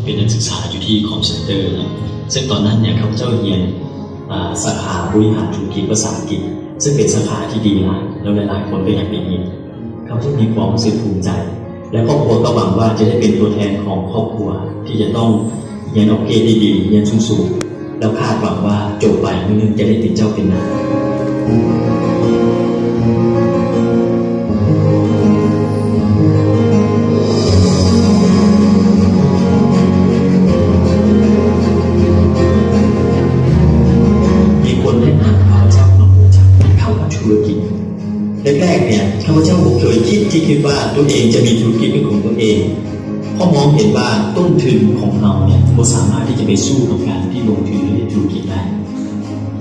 ເປັນນັກສຶກສາຢູ່ທີ່ Comcentre ເນາະ ເຊິ່ງຕອນນັ້ນເນຍ ຂ້າພະເຈົ້າຮຽນ ອາ ສາຂາບໍລິຫານທຸລະກິດພາສາອັງກິດ ເຊິ່ງເປັນສາຂາທີ່ດີຫຼາຍ ແລ້ວຫຼາຍໆຄົນກໍຢາກໄດ້ຮຽນ. ຂ້າພະເຈົ້າມີຄວາມຮູ້ສຶກພູມໃຈ ແລະ ຄອບຄົວກໍຫວັງວ່າຈະໄດ້ເປັນຕົວແທນຂອງຄອບຄົວທີ່ຈະຕ້ອງຮຽນອອກເກຣດດີໆ ຮຽນສູງໆ ແລ້ວຄາດຫວັງວ່າຈົບໄປມື້ໜຶ່ງຈະໄດ້ເປັນເຈົ້າເປັນນາຍ. ມີຄົນແນະນຳຂ້າພະເຈົ້າມາຮູ້ຈັກຄຳວ່າທຸລະກິດ. ແລກໆ ເນຍ ຂ້າພະເຈົ້າບໍ່ເຄີຍຄິດທີ່ຄິດວ່າຕົວເອງຈະມີທຸລະກິດເປັນຂອງຕົວເອງ ເພາະມອງເຫັນວ່າຕົ້ນທຶນຂອງເຮົາເນຍບໍ່ສາມາດທີ່ຈະໄປສູ້ກັບການທີ່ລົງທຶນເຮັດທຸລະກິດໄດ້.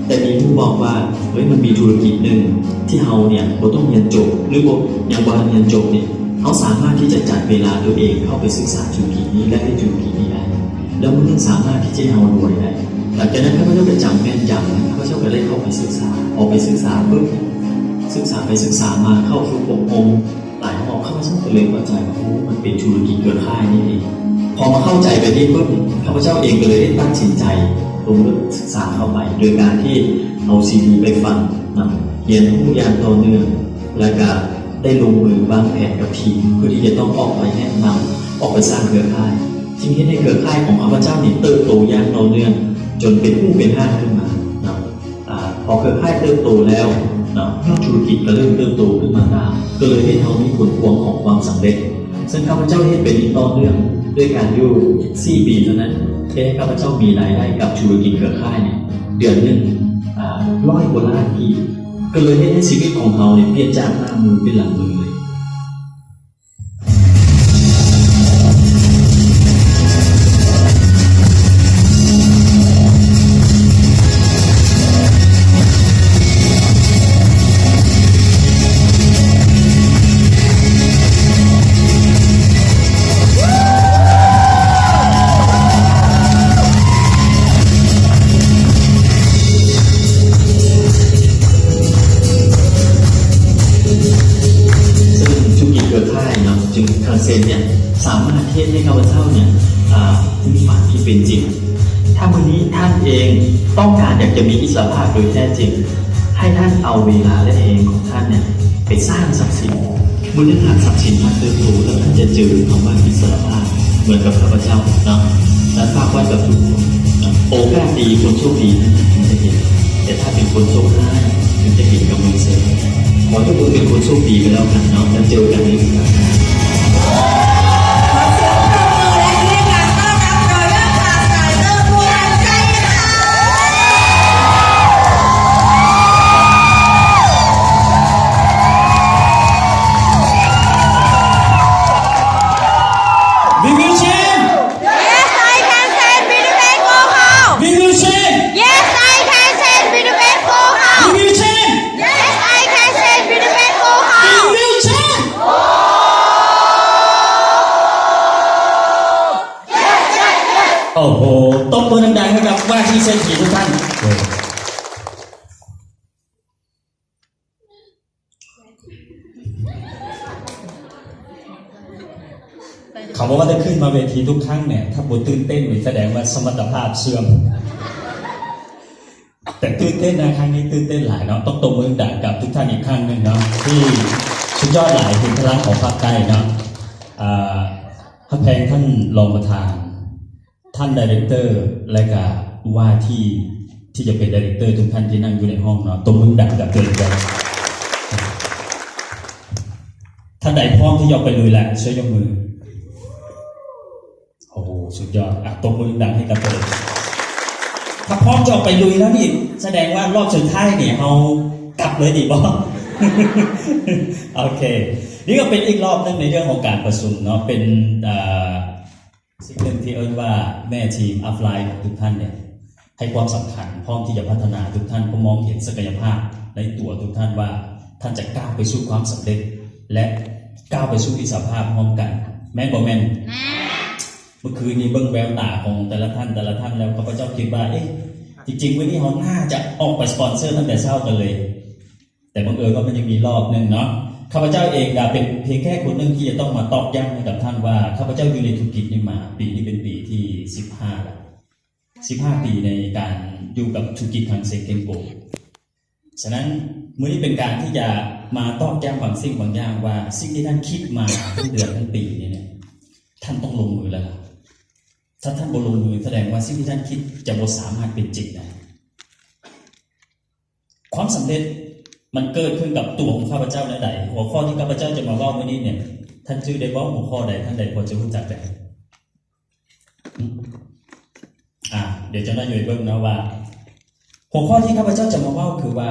ແຕ່ມີໝູ່ບອກວ່າ ເຮີ້ຍ ມັນມີທຸລະກິດໜຶ່ງທີ່ເຮົາເນຍບໍ່ຕ້ອງຮຽນຈົບ ຫຼືບໍ່ ຍັງບໍ່ທັນຮຽນຈົບເນຍ ເຮົາສາມາດທີ່ຈະຈັດເວລາຕົວເອງເຂົ້າໄປສຶກສາທຸລະກິດນີ້ ແລະ ເຮັດທຸລະກິດນີ້ໄດ້ ແລ້ວມື້ໜຶ່ງສາມາດທີ່ຈະເຮັດໃຫ້ເຮົາລວຍໄດ້. ຫຼັງຈາກນັ້ນ ຂ້າພະເຈົ້າກໍຈຳແມ່ນຢຳນະ ຂ້າພະເຈົ້າກໍໄດ້ເຂົ້າໄປສຶກສາ ອອກໄປສຶກສາປຶບ ສຶກສາໄປສຶກສາມາ ເຂົ້າຝຶກອົບຮົມຫຼາຍຮອບ ຂ້າພະເຈົ້າກໍເລີຍເຂົ້າໃຈວ່າ ໂອ້ ມັນເປັນທຸລະກິດເຄືອຂ່າຍນີ້ເອງ. ພໍມາເຂົ້າໃຈແບບນີ້ປຶບ ຂ້າພະເຈົ້າເອງກໍເລີຍໄດ້ຕັດສິນໃຈລົງເລີ່ມສຶກສາເຂົ້າໄປ ໂດຍການທີ່ເອົາຊີດີໄປຝັງນຳ ຮຽນຮູ້ຢ່າງຕໍ່ເນື່ອງ ແລ້ວກະໄດ້ລົງມືວາງແຜນກັບທີມ ເພື່ອທີ່ຈະຕ້ອງອອກໄປແນະນຳ ອອກໄປສ້າງເຄືອຂ່າຍ ຈຶ່ງເຮັດໃຫ້ເຄືອຂ່າຍຂອງຂ້າພະເຈົ້ານີ້ເຕີບໂຕຢ່າງຕໍ່ເນື່ອງ ຈົນເປັນຮູເປັນຮ່າງຂຶ້ນມາເນາະ. ອາ ພໍເຄືອຂ່າຍເຕີບໂຕແລ້ວເນາະ ທຸລະກິດກໍເລີ່ມເຕີບໂຕຂຶ້ນມາຕາມ ກໍເລີຍເຮັດໃຫ້ເຮົາມີຜົນພວງຂອງຄວາມສຳເລັດ ເຊິ່ງຂ້າພະເຈົ້າເຮັດໄປນີ້ຕໍ່ເນື່ອງ ດ້ວຍການຢູ່ສີ່ປີເທົ່ານັ້ນ ເຮັດໃຫ້ຂ້າພະເຈົ້າມີລາຍໄດ້ກັບທຸລະກິດເຄືອຂ່າຍນີ້ ເດືອນໜຶ່ງ ອາ ຮ້ອຍກວ່າລ້ານກີບ ກໍເລີຍເຮັດໃຫ້ຊີວິດຂອງເຮົານີ້ປ່ຽນຈາກໜ້າມືເປັນຫຼັງມືເລີຍ. ເຊິ່ງທຸລະກິດເຄືອຂ່າຍເນາະ ຈຶ່ງ Transcend ເນຍ ສາມາດເຮັດໃຫ້ຂ້າພະເຈົ້າເນຍ ອາ ໃຫ້ຝັນທີ່ເປັນຈິງ. ຖ້າມື້ນີ້ທ່ານເອງຕ້ອງການຢາກຈະມີອິດສະຫຼະພາບໂດຍແທ້ຈິງ, ໃຫ້ທ່ານເອົາເວລາແລະແຮງຂອງທ່ານເນຍໄປສ້າງຊັບສິນ. ມື້ໜຶ່ງຫາກຊັບສິນທ່ານເຕີບໂຕ ແລ້ວທ່ານຈະເຈີຄຳວ່າອິດສະຫຼະພາບເໝືອນກັບຂ້າພະເຈົ້າເນາະ. ນັ້ນຝາກໄວ້ກັບທຸກຄົນເນາະ. ໂອກາດດີ, ຄົນໂຊກດີເທົ່ານັ້ນເຖິງຈະເຫັນ, ແຕ່ຖ້າເປັນຄົນໂຊກຮ້າຍເຖິງຈະເຫັນກຳມະເສີນ. ຂໍໃຫ້ທຸກຄົນເປັນຄົນໂຊກດີກໍແລ້ວກັນເນາະ, ແລ້ວເຈີກັນໃນໂອກາດໜ້າ. ຂໍສຽງປຣບມື ແລະ ຮຽກການຕ້ອນຮັບ Royal Transcender ຜູ້ຮັກໃຈນະຄະ. We will change. Yes, I can send Budapest go home. We will change. Yes, I can send Budapest go home. We will change. Yes, I can send Budapest go home. We will change. ໂອ້ໂຫ ຕົບມືດັງໆ ໃຫ້ກັບວ່າທີ່ເສດຖີທຸກທ່ານ. ເຂົາບອກວ່າໄດ້ຂຶ້ນມາເວທີທຸກຄັ້ງເນຍ ຖ້າບໍ່ຕື່ນເຕັ້ນນີ້ສະແດງວ່າສະມັດຕະພາບເສື່ອມ. ແຕ່ຕື່ນເຕັ້ນນະ, ຄັ້ງນີ້ຕື່ນເຕັ້ນຫຼາຍເນາະ. ຕ້ອງຕົບມືດັງກັບທຸກທ່ານອີກຄັ້ງໜຶ່ງເນາະ ທີ່ສຸດຍອດຫຼາຍ, ເຫັນພະລັງຂອງພາກໃຕ້ເນາະ. ອາ ຮັກແພງທ່ານຮອງປະທານ, ທ່ານໄດເຣັກເຕີ ແລະກະວ່າທີ່ ທີ່ຈະເປັນໄດເຣັກເຕີ ທຸກທ່ານທີ່ນັ່ງຢູ່ໃນຫ້ອງເນາະ, ຕົບມືດັງກັບຕົວເອງ. ທ່ານໃດພ້ອມທີ່ຈະອອກໄປລຸຍແລ້ວ ຊ່ວຍຍົກມື. ໂອ້ໂຫ ສຸດຍອດ. ອາ ຕົບມືດັງໃຫ້ກັບຕົວເອງ. ຖ້າພ້ອມຈະອອກໄປລຸຍແລ້ວນີ້ ສະແດງວ່າຮອບສຸດທ້າຍນີ້ເຮົາກັບເລີຍດີບໍ່? ໂອເຄ ນີ້ກໍເປັນອີກຮອບໜຶ່ງໃນເລື່ອງຂອງການປະຊຸມເນາະ, ເປັນ ເອີ ສິ່ງໜຶ່ງທີ່ເອີ້ນວ່າແມ່ທີມອັບໄລຂອງທຸກທ່ານເນຍ ໃຫ້ຄວາມສຳຄັນ ພ້ອມທີ່ຈະພັດທະນາທຸກທ່ານ, ເພາະມອງເຫັນສັກກະຍະພາບໃນຕົວທຸກທ່ານວ່າ ທ່ານຈະກ້າວໄປສູ່ຄວາມສຳເລັດ ແລະ ກ້າວໄປສູ່ອິດສະຫຼະພາບພ້ອມກັນ. ແມ່ນບໍ່ແມ່ນ? ແມ່ນ. ເມື່ອຄືນນີ້ເບິ່ງແວວຕາຂອງແຕ່ລະທ່ານ ແຕ່ລະທ່ານແລ້ວ ຂ້າພະເຈົ້າຄິດວ່າ ເອະ ຈິງໆ ມື້ນີ້ເຮົາໜ້າຈະອອກໄປສະປອນເຊີຕັ້ງແຕ່ເຊົ້າກັນເລີຍ. ແຕ່ບັງເອີນວ່າມັນຍັງມີຮອບໜຶ່ງເນາະ. ຂ້າພະເຈົ້າເອງກະເປັນພຽງແຄ່ຄົນໜຶ່ງທີ່ຈະຕ້ອງມາຕອກຢ້ຳໃຫ້ກັບທ່ານວ່າ ຂ້າພະເຈົ້າຢູ່ໃນທຸລະກິດນີ້ມາ ປີນີ້ເປັນປີທີ່ ສິບຫ້າປີໃນການຢູ່ກັບທຸລະກິດຄັງເຊັງເຄັນໂກ. ສະນັ້ນ ມື້ນີ້ເປັນການທີ່ຈະມາຕອກຢ້ຳບາງສິ່ງບາງຢ່າງວ່າ ສິ່ງທີ່ທ່ານຄິດມາທັງເດືອນທັງປີນີ້ນະ ທ່ານຕ້ອງລົງມືແລ້ວລະ. ຖ້າທ່ານບໍ່ລົງມື ສະແດງວ່າສິ່ງທີ່ທ່ານຄິດຈະບໍ່ສາມາດເປັນຈິງໄດ້. ຄວາມສຳເລັດມັນເກີດຂຶ້ນກັບຕົວຂອງຂ້າພະເຈົ້າແນວໃດ? ຫົວຂໍ້ທີ່ຂ້າພະເຈົ້າຈະມາເວົ້າມື້ນີ້ເນ່ຍ ທ່ານຈື່ໄດ້ບໍ່? ຫົວຂໍ້ໃດ? ທ່ານໃດພໍຈະຮູ້ຈັກໄດ້? ອາ ດຽວເຈົ້າໜ້າຢູ່ໃຫ້ເບິ່ງເນາະວ່າ ຫົວຂໍ້ທີ່ຂ້າພະເຈົ້າຈະມາເວົ້າຄືວ່າ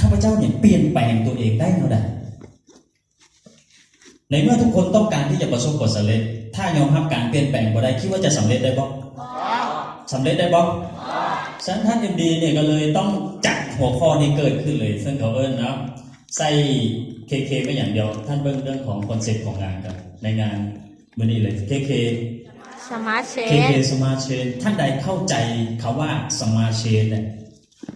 ຂ້າພະເຈົ້ານີ້ປ່ຽນແປງຕົວເອງໄດ້ແນວໃດ? ໃນເມື່ອທຸກຄົນຕ້ອງການທີ່ຈະປະສົບຜົນສຳເລັດ, ຖ້າຍອມຮັບການປ່ຽນແປງບໍ່ໄດ້, ຄິດວ່າຈະສຳເລັດໄດ້ບໍ່? ສຳເລັດໄດ້ບໍ່? ສະນັ້ນທ່ານເອັມດີນີ້ກໍເລີຍຕ້ອງຈັດຫົວຂໍ້ນີ້ເກີດຂຶ້ນເລີຍ, ເຊິ່ງເຂົາເອີ້ນເນາະ ໃສ່ເຄເຄໄປຢ່າງດຽວ. ທ່ານເບິ່ງເລື່ອງຂອງຄອນເຊັບຂອງງານກັນ ໃນງານມື້ນີ້ເລີຍ ເຄເຄ Smart Change ເຄເຄ Smart Change. ທ່ານໃດເຂົ້າໃຈຄຳວ່າ Smart Change ເນຍ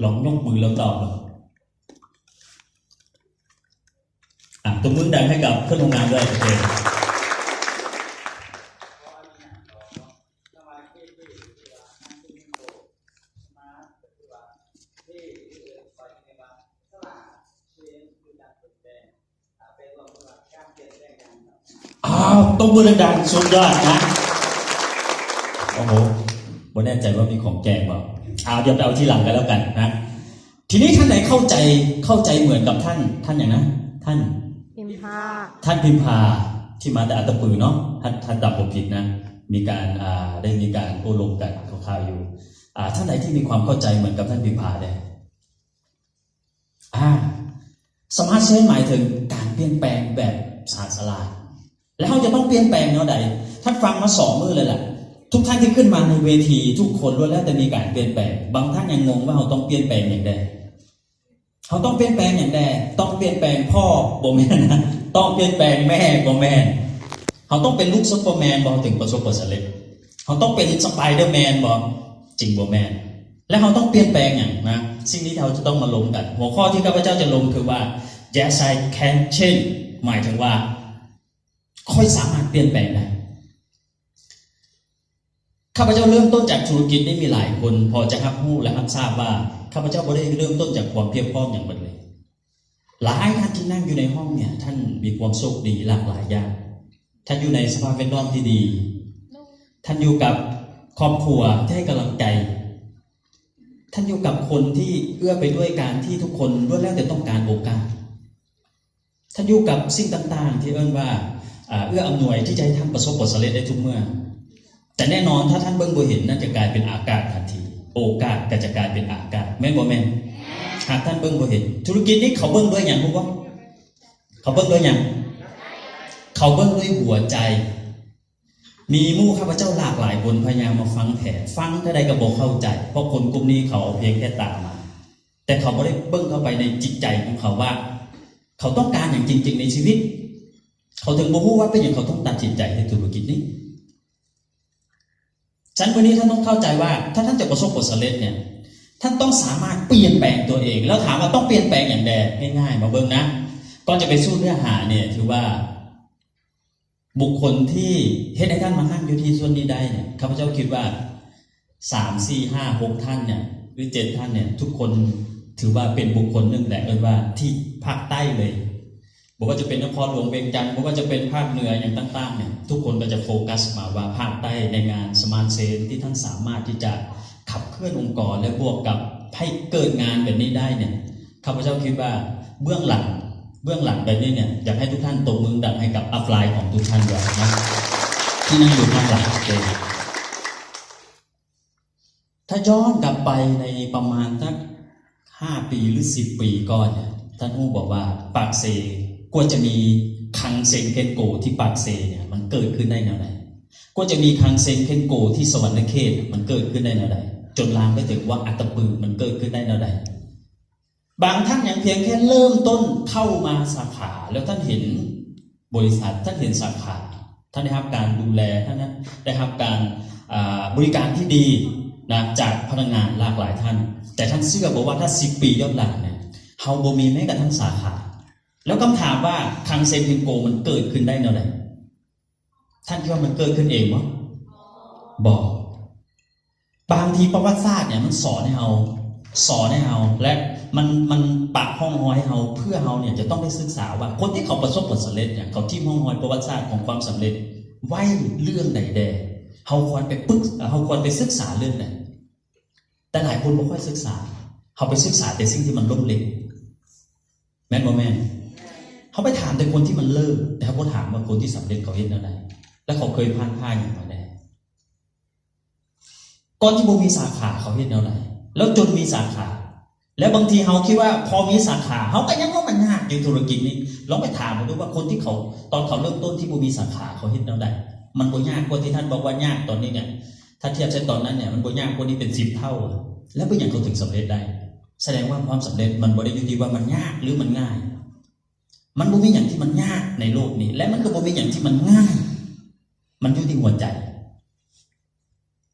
ລອງຍົກມືແລ້ວຕອບ. ອ່ະ ຕົບມືດັງໃຫ້ກັບເພື່ອນຮ່ວມງານດ້ວຍ. ໂອເຄ. ອ້າວ ຕົບມືດັງໆ ສຸດຍອດນະ. ໂອ້ໂຫ ບໍ່ແນ່ໃຈວ່າມີຂອງແຈກບໍ່. ເອົາ ດຽວໄປເອົາທີຫຼັງກັນແລ້ວກັນນະ. ທີນີ້ທ່ານໃດເຂົ້າໃຈ ເຂົ້າໃຈເໝືອນກັບທ່ານ ທ່ານຫຍັງນະ? ທ່ານ ພິມພາ ທ່ານພິມພາ ທີ່ມາແຕ່ອັດຕະປືເນາະ. ຖ້າ ຖ້າຈຳບໍ່ຜິດນະ ມີການ ອ່າ ໄດ້ມີການໂອ້ລົມກັນຄ່າວໆຢູ່. ອ່າ ທ່ານໃດທີ່ມີຄວາມເຂົ້າໃຈເໝືອນກັບທ່ານພິມພາແດ່? ອາ ສະມາດເຊນໝາຍເຖິງການປ່ຽນແປງແບບຊານສະຫຼາດ. ແລະ ເຮົາຈະຕ້ອງປ່ຽນແປງແນວໃດ? ທ່ານຟັງມາສອງມື້ແລ້ວລະ. ທຸກທ່ານທີ່ຂຶ້ນມາໃນເວທີ ທຸກຄົນລ້ວນແລ້ວແຕ່ມີການປ່ຽນແປງ. ບາງທ່ານຍັງງົງວ່າເຮົາຕ້ອງປ່ຽນແປງຫຍັງແດ່? ເຮົາຕ້ອງປ່ຽນແປງຫຍັງແດ່? ຕ້ອງປ່ຽນແປງພໍ່? ບໍ່ແມ່ນນະ. ຕ້ອງປ່ຽນແປງແມ່? ບໍ່ແມ່ນ. ເຮົາຕ້ອງເປັນລູກຊຸບເປີແມນບໍ່ ເຮົາເຖິງປະສົບຜົນສຳເລັດ? ເຮົາຕ້ອງເປັນສະໄປເດີແມນບໍ່? ຈຶ່ງບໍ່ແມ່ນ. ແລະ ເຮົາຕ້ອງປ່ຽນແປງຫຍັງນະ? ສິ່ງນີ້ທີ່ເຮົາຈະຕ້ອງມາລົມກັນ. ຫົວຂໍ້ທີ່ຂ້າພະເຈົ້າຈະລົງຄືວ່າ Yes, I can change ໝາຍເຖິງວ່າ ຂ້ອຍສາມາດປ່ຽນແປງໄດ້. ຂ້າພະເຈົ້າເລີ່ມຕົ້ນຈາກທຸລະກິດນີ້ ມີຫຼາຍຄົນພໍຈະຮັບຮູ້ ແລະ ຮັບຊາບວ່າ ຂ້າພະເຈົ້າບໍ່ໄດ້ເລີ່ມຕົ້ນຈາກຄວາມພຽບພ້ອມຫຍັງເບິດເລີຍ. ຫຼາຍທ່ານທີ່ນັ່ງຢູ່ໃນຫ້ອງເນີ້ຍ ທ່ານມີຄວາມໂຊກດີຫຼາກຫຼາຍຢ່າງ. ທ່ານຢູ່ໃນສະພາບແວດລ້ອມທີ່ດີ, ທ່ານຢູ່ກັບຄອບຄົວທີ່ໃຫ້ກຳລັງໃຈ, ທ່ານຢູ່ກັບຄົນທີ່ເອື້ອໄປດ້ວຍການທີ່ທຸກຄົນລ້ວນແລ້ວແຕ່ຕ້ອງການໂອກາດ. ທ່ານຢູ່ກັບສິ່ງຕ່າງໆທີ່ເອີ້ນວ່າ ເອື້ອອຳນວຍທີ່ຈະໃຫ້ທ່ານປະສົບຜົນສຳເລັດໄດ້ທຸກເມື່ອ. ແຕ່ແນ່ນອນ ຖ້າທ່ານເບິ່ງບໍ່ເຫັນ ນັ້ນຈະກາຍເປັນອາກາດທັນທີ. ໂອກາດກໍຈະກາຍເປັນອາກາດ. ແມ່ນບໍ່ແມ່ນ? ຫາກທ່ານເບິ່ງບໍ່ເຫັນ. ທຸລະກິດນີ້ເຂົາເບິ່ງດ້ວຍຫຍັງຮູ້ບໍ່? ເຂົາເບິ່ງດ້ວຍຫຍັງ? ເຂົາເບິ່ງດ້ວຍຫົວໃຈ. ມີໝູ່ຂ້າພະເຈົ້າຫຼາກຫຼາຍຄົນພະຍາຍາມມາຟັງແຜນ, ຟັງເທົ່າໃດກໍບໍ່ເຂົ້າໃຈ, ເພາະຄົນກຸ່ມນີ້ເຂົາເອົາພຽງແຕ່ຕາມາ, ແຕ່ເຂົາບໍ່ໄດ້ເບິ່ງເຂົ້າໄປໃນຈິດໃຈຂອງເຂົາວ່າ ເຂົາຕ້ອງການຫຍັງຈິງໆໃນຊີວິດ, ເຂົາເຖິງບໍ່ຮູ້ວ່າເປັນຫຍັງເຂົາຕ້ອງຕັດສິນໃຈເຮັດທຸລະກິດນີ້. ສະນັ້ນ ມື້ນີ້ທ່ານຕ້ອງເຂົ້າໃຈວ່າ ຖ້າທ່ານຈະປະສົບຜົນສຳເລັດເນ່ຍ ທ່ານຕ້ອງສາມາດປ່ຽນແປງຕົວເອງ. ແລ້ວຖາມວ່າຕ້ອງປ່ຽນແປງຫຍັງແດ່? ງ່າຍໆ ມາເບິ່ງນະ. ກ່ອນຈະໄປສູ່ເນື້ອຫາເນ່ຍ ຖືວ່າ ບຸກຄົນທີ່ເຮັດໃຫ້ທ່ານມານັ່ງຢູ່ທີ່ສ່ວນນີ້ໄດ້ເນ່ຍ ຂ້າພະເຈົ້າຄິດວ່າ ສາມ ສີ່ ຫ້າ ຫົກ ທ່ານເນ່ຍ ຫຼື ເຈັດ ທ່ານເນ່ຍ ທຸກຄົນຖືວ່າເປັນບຸກຄົນໜຶ່ງແຫຼະ ເອີ້ນວ່າທີ່ພາກໃຕ້ເລີຍ. ບໍ່ວ່າຈະເປັນນະຄອນຫຼວງວຽງຈັນ, ບໍ່ວ່າຈະເປັນພາກເໜືອຫຍັງຕ່າງໆເນ່ຍ ທຸກຄົນກໍຈະໂຟກັສມາວ່າພາກໃຕ້ໃນງານ Smart Change ທີ່ທ່ານສາມາດທີ່ຈະຂັບເຄື່ອນອົງກອນ ແລະ ບວກກັບໃຫ້ເກີດງານແບບນີ້ໄດ້ເນ່ຍ ຂ້າພະເຈົ້າຄິດວ່າເບື້ອງຫຼັງ ເບື້ອງຫຼັງແບບນີ້ເນ່ຍ ຢາກໃຫ້ທຸກທ່ານຕົບມືດັງໃຫ້ກັບອັບໄລນ໌ຂອງທຸກທ່ານດ້ວຍເນາະ ທີ່ນັ່ງຢູ່ຂ້າງຫຼັງເອງ. ຖ້າຍ້ອນກັບໄປໃນປະມານສັກຫ້າປີ ຫຼື ສິບປີກ່ອນເນ່ຍ ທ່ານຮູ້ບໍ່ວ່າປາກເຊ ກວ່າຈະມີຄັງເຊັງເຄັນໂກທີ່ປາກເຊເນ່ຍ ມັນເກີດຂຶ້ນໄດ້ແນວໃດ? ກວ່າຈະມີຄັງເຊັງເຄັນໂກທີ່ສະຫວັນນະເຂດ ມັນເກີດຂຶ້ນໄດ້ແນວໃດ? ຈົນລາມໄປເຖິງວັງອັດຕະປື ມັນເກີດຂຶ້ນໄດ້ແນວໃດ? ບາງທ່ານຍັງພຽງແຄ່ເລີ່ມຕົ້ນເຂົ້າມາສາຂາ ແລ້ວທ່ານເຫັນບໍລິສັດ, ທ່ານເຫັນສາຂາ, ທ່ານໄດ້ຮັບການດູແລ, ທ່ານໄດ້ຮັບການ ອ່າ ບໍລິການທີ່ດີນະ ຈາກພະນັກງານຫຼາກຫຼາຍທ່ານ. ແຕ່ທ່ານເຊື່ອບໍ່ວ່າຖ້າສິບປີຍ້ອນຫຼັງເນ່ຍ ເຮົາບໍ່ມີແມ້ກະທັ່ງສາຂາ? ແລ້ວຄຳຖາມວ່າ ຄັງເຊັງເຄັນໂກ ມັນເກີດຂຶ້ນໄດ້ແນວໃດ? ທ່ານຄິດວ່າມັນເກີດຂຶ້ນເອງບໍ່? ບໍ່. ບາງ ທີ່ປະຫວັດສາດເນຍ ມັນສອນໃຫ້ເຮົາ ສອນໃຫ້ເຮົາ ແລະ ມັນ ມັນປະຮ່ອງຮອຍໃຫ້ເຮົາ ເພື່ອເຮົາເນຍຈະຕ້ອງໄດ້ສຶກສາວ່າ ຄົນທີ່ເຂົາປະສົບຜົນສຳເລັດເນຍ ເຂົາຖິ້ມຮ່ອງຮອຍປະຫວັດສາດຂອງຄວາມສຳເລັດໄວ້ເລື່ອງໃດແດ່? ເຮົາຄວນໄປປຶກ ເຮົາຄວນໄປສຶກສາເລື່ອງໃດ? ແຕ່ຫຼາຍຄົນບໍ່ຄ່ອຍສຶກສາ ເຮົາໄປສຶກສາແຕ່ສິ່ງທີ່ມັນລົ້ມເຫຼວ ແມ່ນບໍ່ແມ່ນ? ເຮົາໄປຖາມແຕ່ຄົນທີ່ມັນເລີກ ແຕ່ເຮົາບໍ່ຖາມວ່າຄົນທີ່ສຳເລັດເຂົາເຮັດແນວໃດ ແລະ ເຂົາເຄີຍຜ່ານຜ່າຫຍັງມາແດ່? ກ່ອນທີ່ບໍ່ມີສາຂາເຂົາເຮັດແນວໃດ ແລ້ວຈົນມີສາຂາ ແລ້ວບາງທີເຮົາຄິດວ່າພໍມີສາຂາ ເຮົາກໍຍັງວ່າມັນຍາກຢູ່ທຸລະກິດນີ້. ລອງໄປຖາມເບິ່ງດູວ່າຄົນທີ່ເຂົາ ຕອນເຂົາເລີ່ມຕົ້ນທີ່ບໍ່ມີສາຂາ ເຂົາເຮັດແນວໃດ? ມັນບໍ່ຍາກກວ່າທີ່ທ່ານບອກວ່າຍາກຕອນນີ້ເນຍ? ຖ້າທຽບໃສ່ຕອນນັ້ນເນຍ ມັນບໍ່ຍາກກວ່ານີ້ເປັນສິບເທົ່າ. ແລ້ວເປັນຫຍັງເຂົາເຖິງສຳເລັດໄດ້? ສະແດງວ່າຄວາມສຳເລັດມັນບໍ່ໄດ້ຢູ່ທີ່ວ່າມັນຍາກ ຫຼື ມັນງ່າຍ. ມັນບໍ່ມີຫຍັງທີ່ມັນຍາກໃນໂລກນີ້ ແລະ ມັນກໍບໍ່ມີຫຍັງທີ່ມັນງ່າຍ. ມັນຢູ່ທີ່ຫົວໃຈ.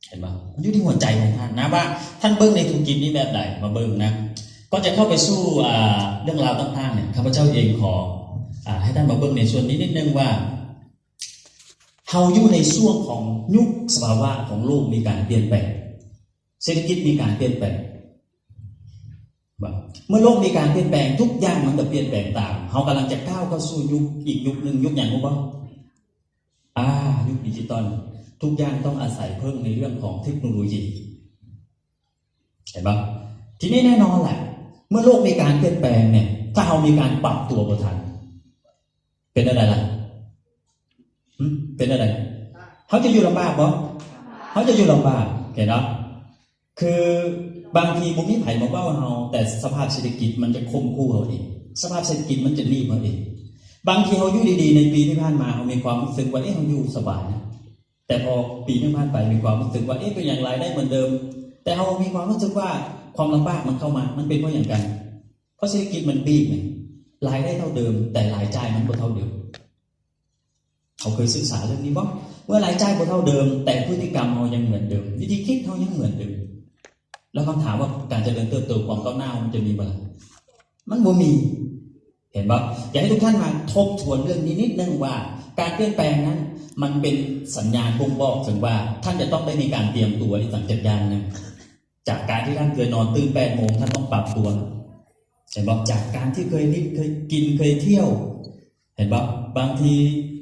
ເຫັນບໍ່? ມັນຢູ່ທີ່ຫົວໃຈຂອງທ່ານນະ ວ່າທ່ານເບິ່ງໃນທຸລະກິດນີ້ແບບໃດ. ມາເບິ່ງນະ ກ່ອນຈະເຂົ້າໄປສູ່ ອ່າ ເລື່ອງລາວຕ່າງໆເນຍ ຂ້າພະເຈົ້າເອງຂໍ ອ່າ ໃຫ້ທ່ານມາເບິ່ງໃນສ່ວນນີ້ນິດໜຶ່ງວ່າ ເຮົາຢູ່ໃນຊ່ວງຂອງຍຸກສະພາວະຂອງໂລກມີການປ່ຽນແປງ, ເສດຖະກິດມີການປ່ຽນແປງ. ເມື່ອໂລກມີການປ່ຽນແປງ ທຸກຢ່າງມັນກໍປ່ຽນແປງຕາມ. ເຮົາກຳລັງຈະກ້າວເຂົ້າສູ່ຍຸກອີກຍຸກໜຶ່ງ. ຍຸກຫຍັງຮູ້ບໍ່? ອາ ຍຸກດິຈິຕອນ. ທຸກຢ່າງຕ້ອງອາໄສເພິ່ງໃນເລື່ອງຂອງເທັກໂນໂລຢີ. ເຫັນບໍ່? ທີນີ້ແນ່ນອນແຫຼະ ເມື່ອໂລກມີການປ່ຽນແປງເນຍ ຖ້າເຮົາມີການປັບຕົວບໍ່ທັນ ເປັນແນວໃດລະ? ຫຶ? ເປັນແນວໃດ? ເຮົາຈະຢູ່ລຳບາກບໍ່? ເຮົາຈະຢູ່ລຳບາກ. ເຫັນບໍ່? ຄືບາງທີບໍ່ມີໃຜມາເວົ້າເຮົາ ແຕ່ສະພາບເສດຖະກິດມັນຈະຂົ່ມຂູ່ເຮົາເອງ, ສະພາບເສດຖະກິດມັນຈະໜີບເຮົາເອງ. ບາງທີເຮົາຢູ່ດີໆ ໃນປີທີ່ຜ່ານມາ ເຮົາມີຄວາມຮູ້ສຶກວ່າ ເອະ ເຮົາຢູ່ສະບາຍນະ. ແຕ່ພໍປີໜຶ່ງຜ່ານໄປ ມີຄວາມຮູ້ສຶກວ່າ ເອະ ເປັນຫຍັງລາຍໄດ້ເໝືອນເດີມ ແຕ່ເຮົາມີຄວາມຮູ້ສຶກວ່າຄວາມລຳບາກມັນເຂົ້າມາ. ມັນເປັນເພາະຫຍັງກັນ? ເພາະເສດຖະກິດມັນບີບໄງ, ລາຍໄດ້ເທົ່າເດີມ ແຕ່ລາຍຈ່າຍມັນບໍ່ເທົ່າເດີມ. ເຮົາເຄີຍສຶກສາເລື່ອງນີ້ບໍ່? ເມື່ອລາຍຈ່າຍບໍ່ເທົ່າເດີມ ແຕ່ພຶດຕິກຳເຮົາຍັງເໝືອນເດີມ, ວິທີຄິດເຮົາຍັງເໝືອນເດີມ, ແລ້ວຄຳຖາມວ່າການຈະເລີນເຕີບໂຕຂອງກ້າວໜ້າມັນຈະມີບໍ່ລະ? ມັນບໍ່ມີ. ເຫັນບໍ່? ຢາກໃຫ້ທຸກທ່ານມາທົບທວນເລື່ອງນີ້ນິດໜຶ່ງວ່າ ການປ່ຽນແປງນັ້ນ ມັນເປັນສັນຍານບົ່ງບອກເຖິງວ່າ ທ່ານຈະຕ້ອງໄດ້ມີການຕຽມຕົວອີກສັງຈັກຢ່າງໜຶ່ງ. ຈາກການທີ່ທ່ານເຄີຍນອນຕື່ນແປດໂມງ ທ່ານຕ້ອງປັບຕົວ. ເຫັນບໍ່? ຈາກການທີ່ເຄີຍຫຼິ້ນ ເຄີຍກິນ ເຄີຍທ່ຽວ. ເຫັນບໍ່? ບາງທີ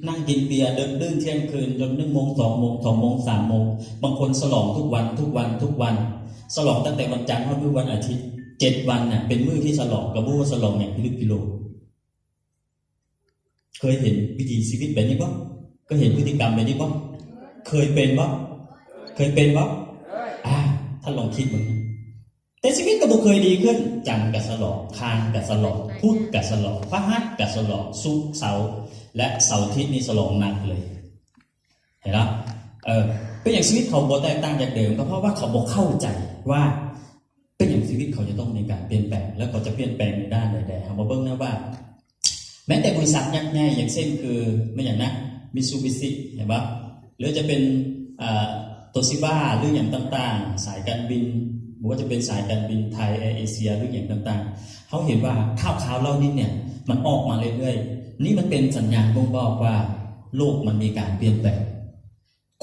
ນັ່ງກິນເບຍ ເດິກດື່ນທ່ຽງຄືນ ຈົນໜຶ່ງໂມງ ສອງໂມງ ສອງໂມງ ສາມໂມງ. ບາງຄົນສະຫຼອງທຸກວັນ ທຸກວັນ ທຸກວັນ. ສະຫຼອງຕັ້ງແຕ່ວັນຈັນຮອດມື້ວັນອາທິດ ເຈັດວັນນະ ເປັນມື້ທີ່ສະຫຼອງ ກໍບໍ່ຮູ້ວ່າສະຫຼອງຫຍັງພິລຶກພິໂລ. ເຄີຍເຫັນວິຖີຊີວິດແບບນີ້ບໍ່? ເຄີຍເຫັນພຶດຕິກຳແບບນີ້ບໍ່? ເຄີຍເປັນບໍ່? ເຄີຍເປັນບໍ່? ອາ ທ່ານລອງຄິດເບິ່ງ. ແຕ່ຊີວິດກໍບໍ່ເຄີຍດີຂຶ້ນ. ຈັນກໍສະຫຼອງ, ຄານກໍສະຫຼອງ, ພຸດກໍສະຫຼອງ, ພະຫັດກໍສະຫຼອງ, ສຸກ, ເສົາ ແລະ ເສົາອາທິດນີ້ສະຫຼອງໜັກເລີຍ. ເຫັນບໍ່? ເອີ ເປັນຫຍັງຊີວິດເຂົາບໍ່ແຕກຕ່າງຈາກເດີມ? ກໍເພາະວ່າເຂົາບໍ່ເຂົ້າໃຈວ່າ ເປັນຫຍັງຊີວິດເຂົາຈະຕ້ອງມີການປ່ຽນແປງ ແລະ ເຂົາຈະປ່ຽນແປງໃນດ້ານໃດແດ່? ເຮົາມາເບິ່ງນະວ່າ ແມ້ແຕ່ບໍລິສັດຍັກໃຫຍ່ ຢ່າງເຊັ່ນຄື ແມ່ນຫຍັງນະ ມິດຊູບິຊິ ເຫັນບໍ່? ຫຼືຈະເປັນ ເອີ ໂຕຊິບາ ຫຼືຫຍັງຕ່າງໆ, ສາຍການບິນ ບໍ່ວ່າຈະເປັນສາຍການບິນໄທ ແອເອເຊຍ ຫຼືຫຍັງຕ່າງໆ, ເຮົາເຫັນວ່າຂ່າວໆເຫຼົ່ານີ້ເນຍ ມັນອອກມາເລື້ອຍໆ. ນີ້ມັນເປັນສັນຍານບົ່ງບອກວ່າໂລກມັນມີການປ່ຽນແປງ.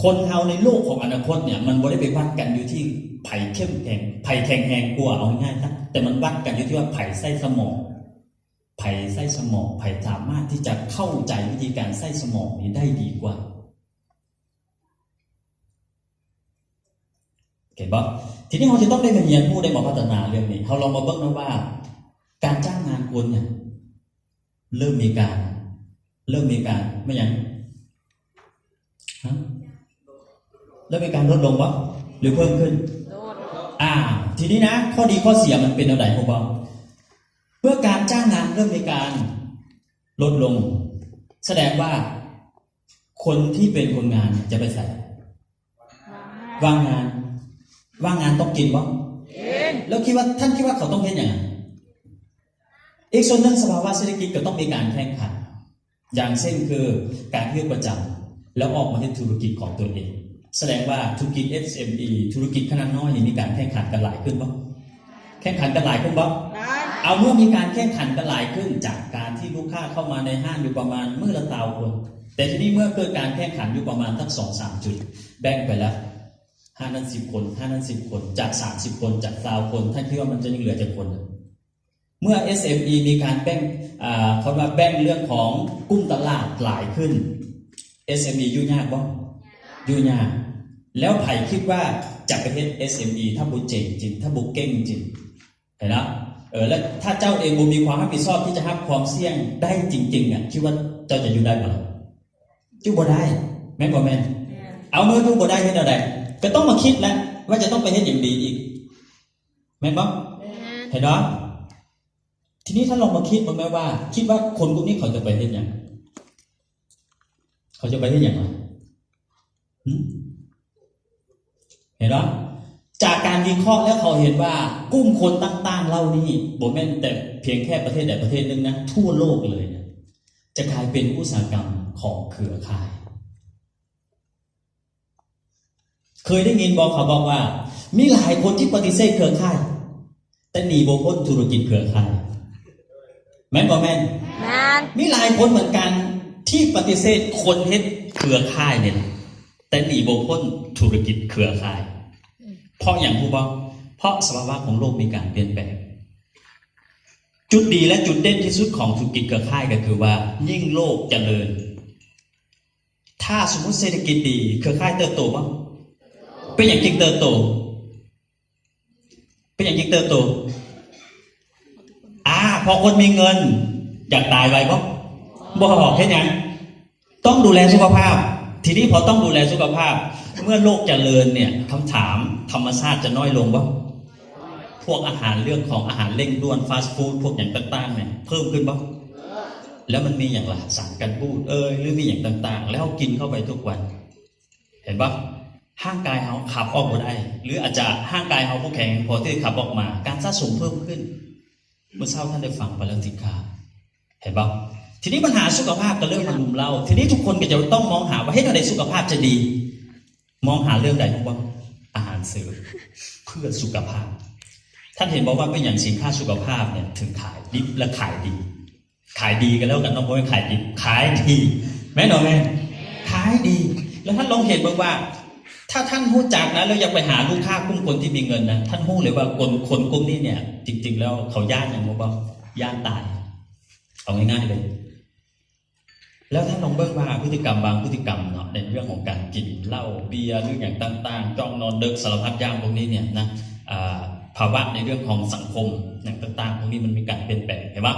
ຄົນເຮົາໃນໂລກຂອງອະນາຄົດເນຍ ມັນບໍ່ໄດ້ໄປວັດກັນຢູ່ທີ່ໃຜເຂັ້ມແຂງ ໃຜແຂງແຮງກວ່າ ເອົາງ່າຍໆຊະ, ແຕ່ມັນວັດກັນຢູ່ທີ່ວ່າໃຜໃຊ້ສະໝອງ ໃຜໃຊ້ສະໝອງ ໃຜສາມາດທີ່ຈະເຂົ້າໃຈວິທີການໃຊ້ສະໝອງນີ້ໄດ້ດີກວ່າ. ເຫັນບໍ່? ທີນີ້ເຮົາຈະຕ້ອງໄດ້ມາຮຽນຮູ້ ໄດ້ມາພັດທະນາເລື່ອງນີ້. ເຮົາລອງມາເບິ່ງນະວ່າ ການຈ້າງງານຄົນເນຍ ເລີ່ມມີການ ເລີ່ມມີການ ແມ່ນຫຍັງ? ຮະ? ເລີ່ມມີການລົດລົງບໍ່ ຫຼືເພີ່ມຂຶ້ນ? ອ່າ ທີນີ້ນະ ຂໍ້ດີຂໍ້ເສຍມັນເປັນແນວໃດ ຮູ້ບໍ່? ເມື່ອການຈ້າງງານເລີ່ມມີການລົດລົງ ສະແດງວ່າຄົນທີ່ເປັນຄົນງານຈະໄປໃສ? ວ່າງງານ. ວ່າງງານຕ້ອງກິນບໍ່? ກິນ. ແລ້ວຄິດວ່າ ທ່ານຄິດວ່າເຂົາຕ້ອງເຮັດຫຍັງ? ອີກສ່ວນໜຶ່ງ ສະພາວະເສດຖະກິດກໍຕ້ອງມີການແຂ່ງຂັນ ຢ່າງເຊັ່ນຄື ການເຮັດປະຈຳ ແລ້ວອອກມາເຮັດທຸລະກິດຂອງຕົນເອງ. ສະແດງວ່າທຸລະກິດເອສເອັມອີ ທຸລະກິດຂະໜາດນ້ອຍນີ້ ມີການແຂ່ງຂັນກັນຫຼາຍຂຶ້ນບໍ່? ແຂ່ງຂັນກັນຫຼາຍຂຶ້ນບໍ່? ຫຼາຍ. ເອົາ ເມື່ອມີການແຂ່ງຂັນກັນຫຼາຍຂຶ້ນ ຈາກການທີ່ລູກຄ້າເຂົ້າມາໃນຮ້ານຢູ່ປະມານມື້ລະຊາວຄົນ, ແຕ່ທີນີ້ເມື່ອເກີດການແຂ່ງຂັນຢູ່ປະມານສັກສອງສາມຈຸດ ແບ່ງໄປແລ້ວ ຮ້ານນັ້ນສິບຄົນ ຮ້ານນັ້ນສິບຄົນ ຈາກສາມສິບຄົນ ຈາກຊາວຄົນ ທ່ານຄິດວ່າມັນຈະຍັງເຫຼືອຈັກຄົນ? ເມື່ອ ເອສເອັມອີ ມີການແບ່ງ ອ່າ ເຂົາວ່າແບ່ງເລື່ອງຂອງກຸ່ມຕະຫຼາດຫຼາຍຂຶ້ນ ເອສເອັມອີ ຢູ່ຍາກບໍ່? ຢູ່ຍາກ. ແລ້ວໃຜຄິດວ່າຈະໄປເຮັດ ເອສເອັມອີ ຖ້າບໍ່ເກັ່ງຈິງ ຖ້າບໍ່ເກັ່ງຈິງ? ເຫັນເນາະ? ເອີ ແລ້ວຖ້າເຈົ້າເອງບໍ່ມີຄວາມຮັບຜິດຊອບທີ່ຈະຮັບຄວາມສ່ຽງໄດ້ຈິງໆ ອະ ຄິດວ່າເຈົ້າຈະຢູ່ໄດ້ບໍ່ລະ? ຢູ່ບໍ່ໄດ້ ແມ່ນບໍ່ແມ່ນ? ເອົາ ເມື່ອຢູ່ບໍ່ໄດ້ເຮັດແນວໃດ? ກໍຕ້ອງມາຄິດແລ້ວວ່າຈະຕ້ອງໄປເຮັດຫຍັງດີອີກ ແມ່ນບໍ່? ແມ່ນ. ເຫັນບໍ່? ທີນີ້ທ່ານລອງມາຄິດເບິ່ງແມ້ວ່າ ຄິດວ່າຄົນພວກນີ້ເຂົາຈະໄປເຮັດຫຍັງ? ເຂົາຈະໄປເຮັດຫຍັງວະ? ຫື? ເຫັນບໍ່? ຈາກການວິເຄາະແລ້ວ ເຂົາເຫັນວ່າກຸ່ມຄົນຕ່າງໆເຫຼົ່ານີ້ ບໍ່ແມ່ນແຕ່ພຽງແຄ່ປະເທດໃດປະເທດໜຶ່ງນະ, ທົ່ວໂລກເລີຍນະ ຈະກາຍເປັນອຸດສາຫະກຳຂອງເຄືອຂ່າຍ. ເຄີຍໄດ້ຍິນບໍ່ ເຂົາບອກວ່າ ມີຫຼາຍຄົນທີ່ປະຕິເສດເຄືອຂ່າຍ ແຕ່ໜີບໍ່ພົ້ນທຸລະກິດເຄືອຂ່າຍ ແມ່ນບໍ່ແມ່ນ? ແມ່ນ. ມີຫຼາຍຄົນເໝືອນກັນທີ່ປະຕິເສດຄົນເຮັດເຄືອຂ່າຍນີ້ແຫຼະ ແຕ່ໜີບໍ່ພົ້ນທຸລະກິດເຄືອຂ່າຍ. ເພາະຫຍັງຮູ້ບໍ່? ເພາະສະພາວະຂອງໂລກມີການປ່ຽນແປງ. ຈຸດດີ ແລະ ຈຸດເດັ່ນທີ່ສຸດຂອງທຸລະກິດເຄືອຂ່າຍກໍຄືວ່າ ຍິ່ງໂລກຈະເລີນ ຖ້າສົມມຸດເສດຖະກິດດີ ເຄືອຂ່າຍເຕີບໂຕບໍ່? ເປັນຫຍັງຈຶ່ງເຕີບໂຕ? ເປັນຫຍັງຈຶ່ງເຕີບໂຕ? ອາ ເພາະຄົນມີເງິນ ຢາກຕາຍໄວບໍ່? ບໍ່. ເຮັດຫຍັງ? ຕ້ອງດູແລສຸຂະພາບ. ທີນີ້ພໍຕ້ອງດູແລສຸຂະພາບ ເມື່ອໂລກຈະເລີນເນ່ຍ ຄຳຖາມ ທຳມະຊາດຈະນ້ອຍລົງບໍ່? ພວກອາຫານ ເລື່ອງຂອງອາຫານເລັ່ງດ່ວນ ຟາສຟູດ ພວກຫຍັງຕ່າງໆ ເນ່ຍ ເພີ່ມຂຶ້ນບໍ່? ແລ້ວມັນມີຫຍັງລະ? ສານກັນບູດເອີຍ ຫຼື ມີຫຍັງຕ່າງໆ ແລ້ວເຮົາກິນເຂົ້າໄປທຸກວັນ ເຫັນບໍ່? ຮ່າງກາຍເຮົາຂັບອອກບໍ່ໄດ້ ຫຼື ອາດຈະຮ່າງກາຍເຮົາບໍ່ແຂງແຮງພໍທີ່ຈະຂັບອອກມາ ການສະສົມເພີ່ມຂຶ້ນ. ມື້ເຊົ້າທ່ານໄດ້ຟັງໄປແລ້ວຕິດຄ້າງ ເຫັນບໍ່? ທີນີ້ບັນຫາສຸຂະພາບກໍເລີ່ມມາລຸມເລົ້າ. ທີນີ້ທຸກຄົນກໍຈະຕ້ອງມອງຫາວ່າເຮັດແນວໃດສຸຂະພາບຈະດີ. ມອງຫາເລື່ອງໃດຮູ້ບໍ່? ອາຫານເສີມເພື່ອສຸຂະພາບ. ທ່ານເຫັນບໍ່ວ່າເປັນຫຍັງສິນຄ້າສຸຂະພາບເນ່ຍເຖິງຂາຍດິບ ແລະ ຂາຍດີ? ຂາຍດີກໍແລ້ວກັນເນາະ ບໍ່ແມ່ນຂາຍດິບ ຂາຍດີ ແມ່ນບໍ່ແມ່ນ? ຂາຍດີ. ແລ້ວທ່ານລອງເຫັນເບິ່ງວ່າ ຖ້າທ່ານຮູ້ຈັກນະ ແລ້ວຢາກໄປຫາລູກຄ້າກຸ່ມຄົນທີ່ມີເງິນນະ ທ່ານຮູ້ເລີຍວ່າຄົນ ຄົນກຸ່ມນີ້ເນ່ຍ ຈິງໆແລ້ວເຂົາຢ້ານຫຍັງຮູ້ບໍ່? ຢ້ານຕາຍ. ເອົາງ່າຍໆເລີຍ ແລ້ວທ່ານລອງເບິ່ງວ່າພຶດຕິກຳບາງພຶດຕິກຳເນາະ ໃນເລື່ອງຂອງການກິນເຫຼົ້າເບຍ ຫຼື ຫຍັງຕ່າງໆ ຈ້ອງນອນເດິກ ສາລະພັດຢ່າງພວກນີ້ເນ່ຍນະ ອາ ພາວະໃນເລື່ອງຂອງສັງຄົມຫຍັງຕ່າງໆ ພວກນີ້ມັນມີການປ່ຽນແປງ ເຫັນບໍ່?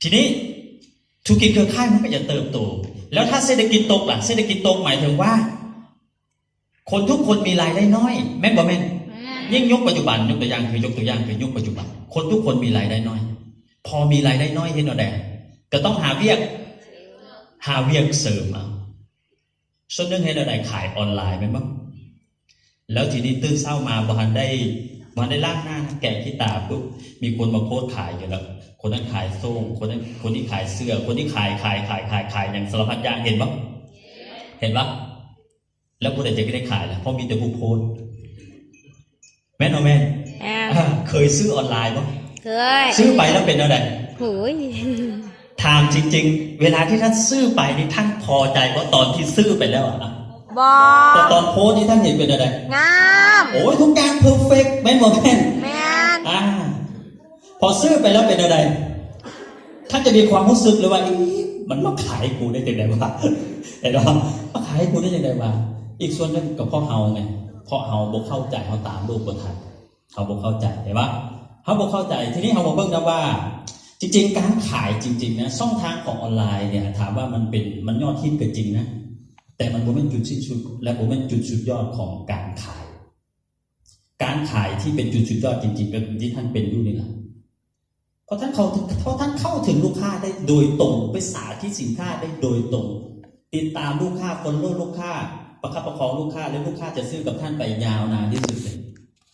ທີນີ້ທຸລະກິດເຄືອຂ່າຍມັນກໍຈະເຕີບໂຕ. ແລ້ວຖ້າເສດຖະກິດຕົກລະ? ເສດຖະກິດຕົກໝາຍເຖິງວ່າ ຄົນທຸກຄົນມີລາຍໄດ້ນ້ອຍ ແມ່ນບໍ່ແມ່ນ? ແມ່ນ. ຍິ່ງຍຸກປັດຈຸບັນ ຍົກຕົວຢ່າງຄື ຍົກຕົວຢ່າງຄືຍຸກປັດຈຸບັນ ຄົນທຸກຄົນມີລາຍໄດ້ນ້ອຍ. ພໍມີລາຍໄດ້ນ້ອຍເຮັດແນວໃດ? ກໍຕ້ອງຫາວຽກ ຫາວຽກເສີມເອົາ. ສ່ວນໜຶ່ງເຮັດແນວໃດ? ຂາຍອອນລາຍແມ່ນບໍ່? ແລ້ວທີນີ້ຕື່ນເຊົ້າມາບໍ່ທັນໄດ້ ບໍ່ທັນໄດ້ລ້າງໜ້າ ແກະຂີ້ຕາປຸບ ມີຄົນມາໂພສຂາຍຢູ່ແລ້ວ ຄົນນັ້ນຂາຍໂສ້ງ ຄົນນັ້ນ ຄົນນີ້ຂາຍເສື້ອ ຄົນນີ້ຂາຍ ຂາຍ ຂາຍ ຂາຍ ຂາຍຫຍັງສາລະພັດຢ່າງ ເຫັນບໍ່? ເຫັນບໍ່? ແລ້ວຜູ້ໃດຈະໄດ້ຂາຍລະ ເພາະມີແຕ່ຜູ້ໂພສ ແມ່ນບໍ່ແມ່ນ? ແມ່ນ. ເຄີຍຊື້ອອນລາຍບໍ່? ເຄີຍ. ຊື້ໄປແລ້ວເປັນແນວໃດ? ໂອ້ຍ ຖາມຈິງໆ ເວລາທີ່ທ່ານຊື້ໄປນີ້ ທ່ານພໍໃຈບໍ່ ຕອນທີ່ຊື້ໄປແລ້ວອະ? ບໍ່. ແຕ່ຕອນໂພສນີ້ທ່ານເຫັນເປັນແນວໃດ? ງາມ. ໂອ້ຍ ທຸກຢ່າງເພີເຟັກ ແມ່ນບໍ່ແມ່ນ? ແມ່ນ. ອາ ພໍຊື້ໄປແລ້ວເປັນແນວໃດ? ທ່ານຈະມີຄວາມຮູ້ສຶກເລີຍວ່າ ອີ ມັນມາຂາຍໃຫ້ກູໄດ້ຈັ່ງໃດວະ? ເຫັນບໍ່? ມາຂາຍໃຫ້ກູໄດ້ຈັ່ງໃດວະ? ອີກສ່ວນໜຶ່ງກໍເພາະເຮົາໄງ ເພາະເຮົາບໍ່ເຂົ້າໃຈ ເຮົາຕາມໂລກບໍ່ທັນ ເຮົາບໍ່ເຂົ້າໃຈ ເຫັນບໍ່? ເຮົາບໍ່ເຂົ້າໃຈ. ທີນີ້ເຮົາມາເບິ່ງນຳວ່າ ຈິງໆ ການຂາຍຈິງໆນະ ຊ່ອງທາງຂອງອອນລາຍເນ່ຍ ຖາມວ່າມັນເປັນ ມັນຍອດຮິດກໍຈິງນະ ແຕ່ມັນບໍ່ແມ່ນຈຸດສິ້ນສຸດ ແລະ ບໍ່ແມ່ນຈຸດສຸດຍອດຂອງການຂາຍ. ການຂາຍທີ່ເປັນຈຸດສຸດຍອດຈິງໆ ກໍຄືທີ່ທ່ານເປັນຢູ່ນີ້ລະ ເພາະທ່ານເຂົ້າ ເພາະທ່ານເຂົ້າເຖິງລູກຄ້າໄດ້ໂດຍຕົງ ໄປສາທິດສິນຄ້າໄດ້ໂດຍຕົງ ຕິດຕາມລູກຄ້າ ຟອລໂລລູກຄ້າ ປະຄັບປະຄອງລູກຄ້າ ແລະ ລູກຄ້າຈະຊື້ກັບທ່ານໄປຍາວນານທີ່ສຸດເລີຍ.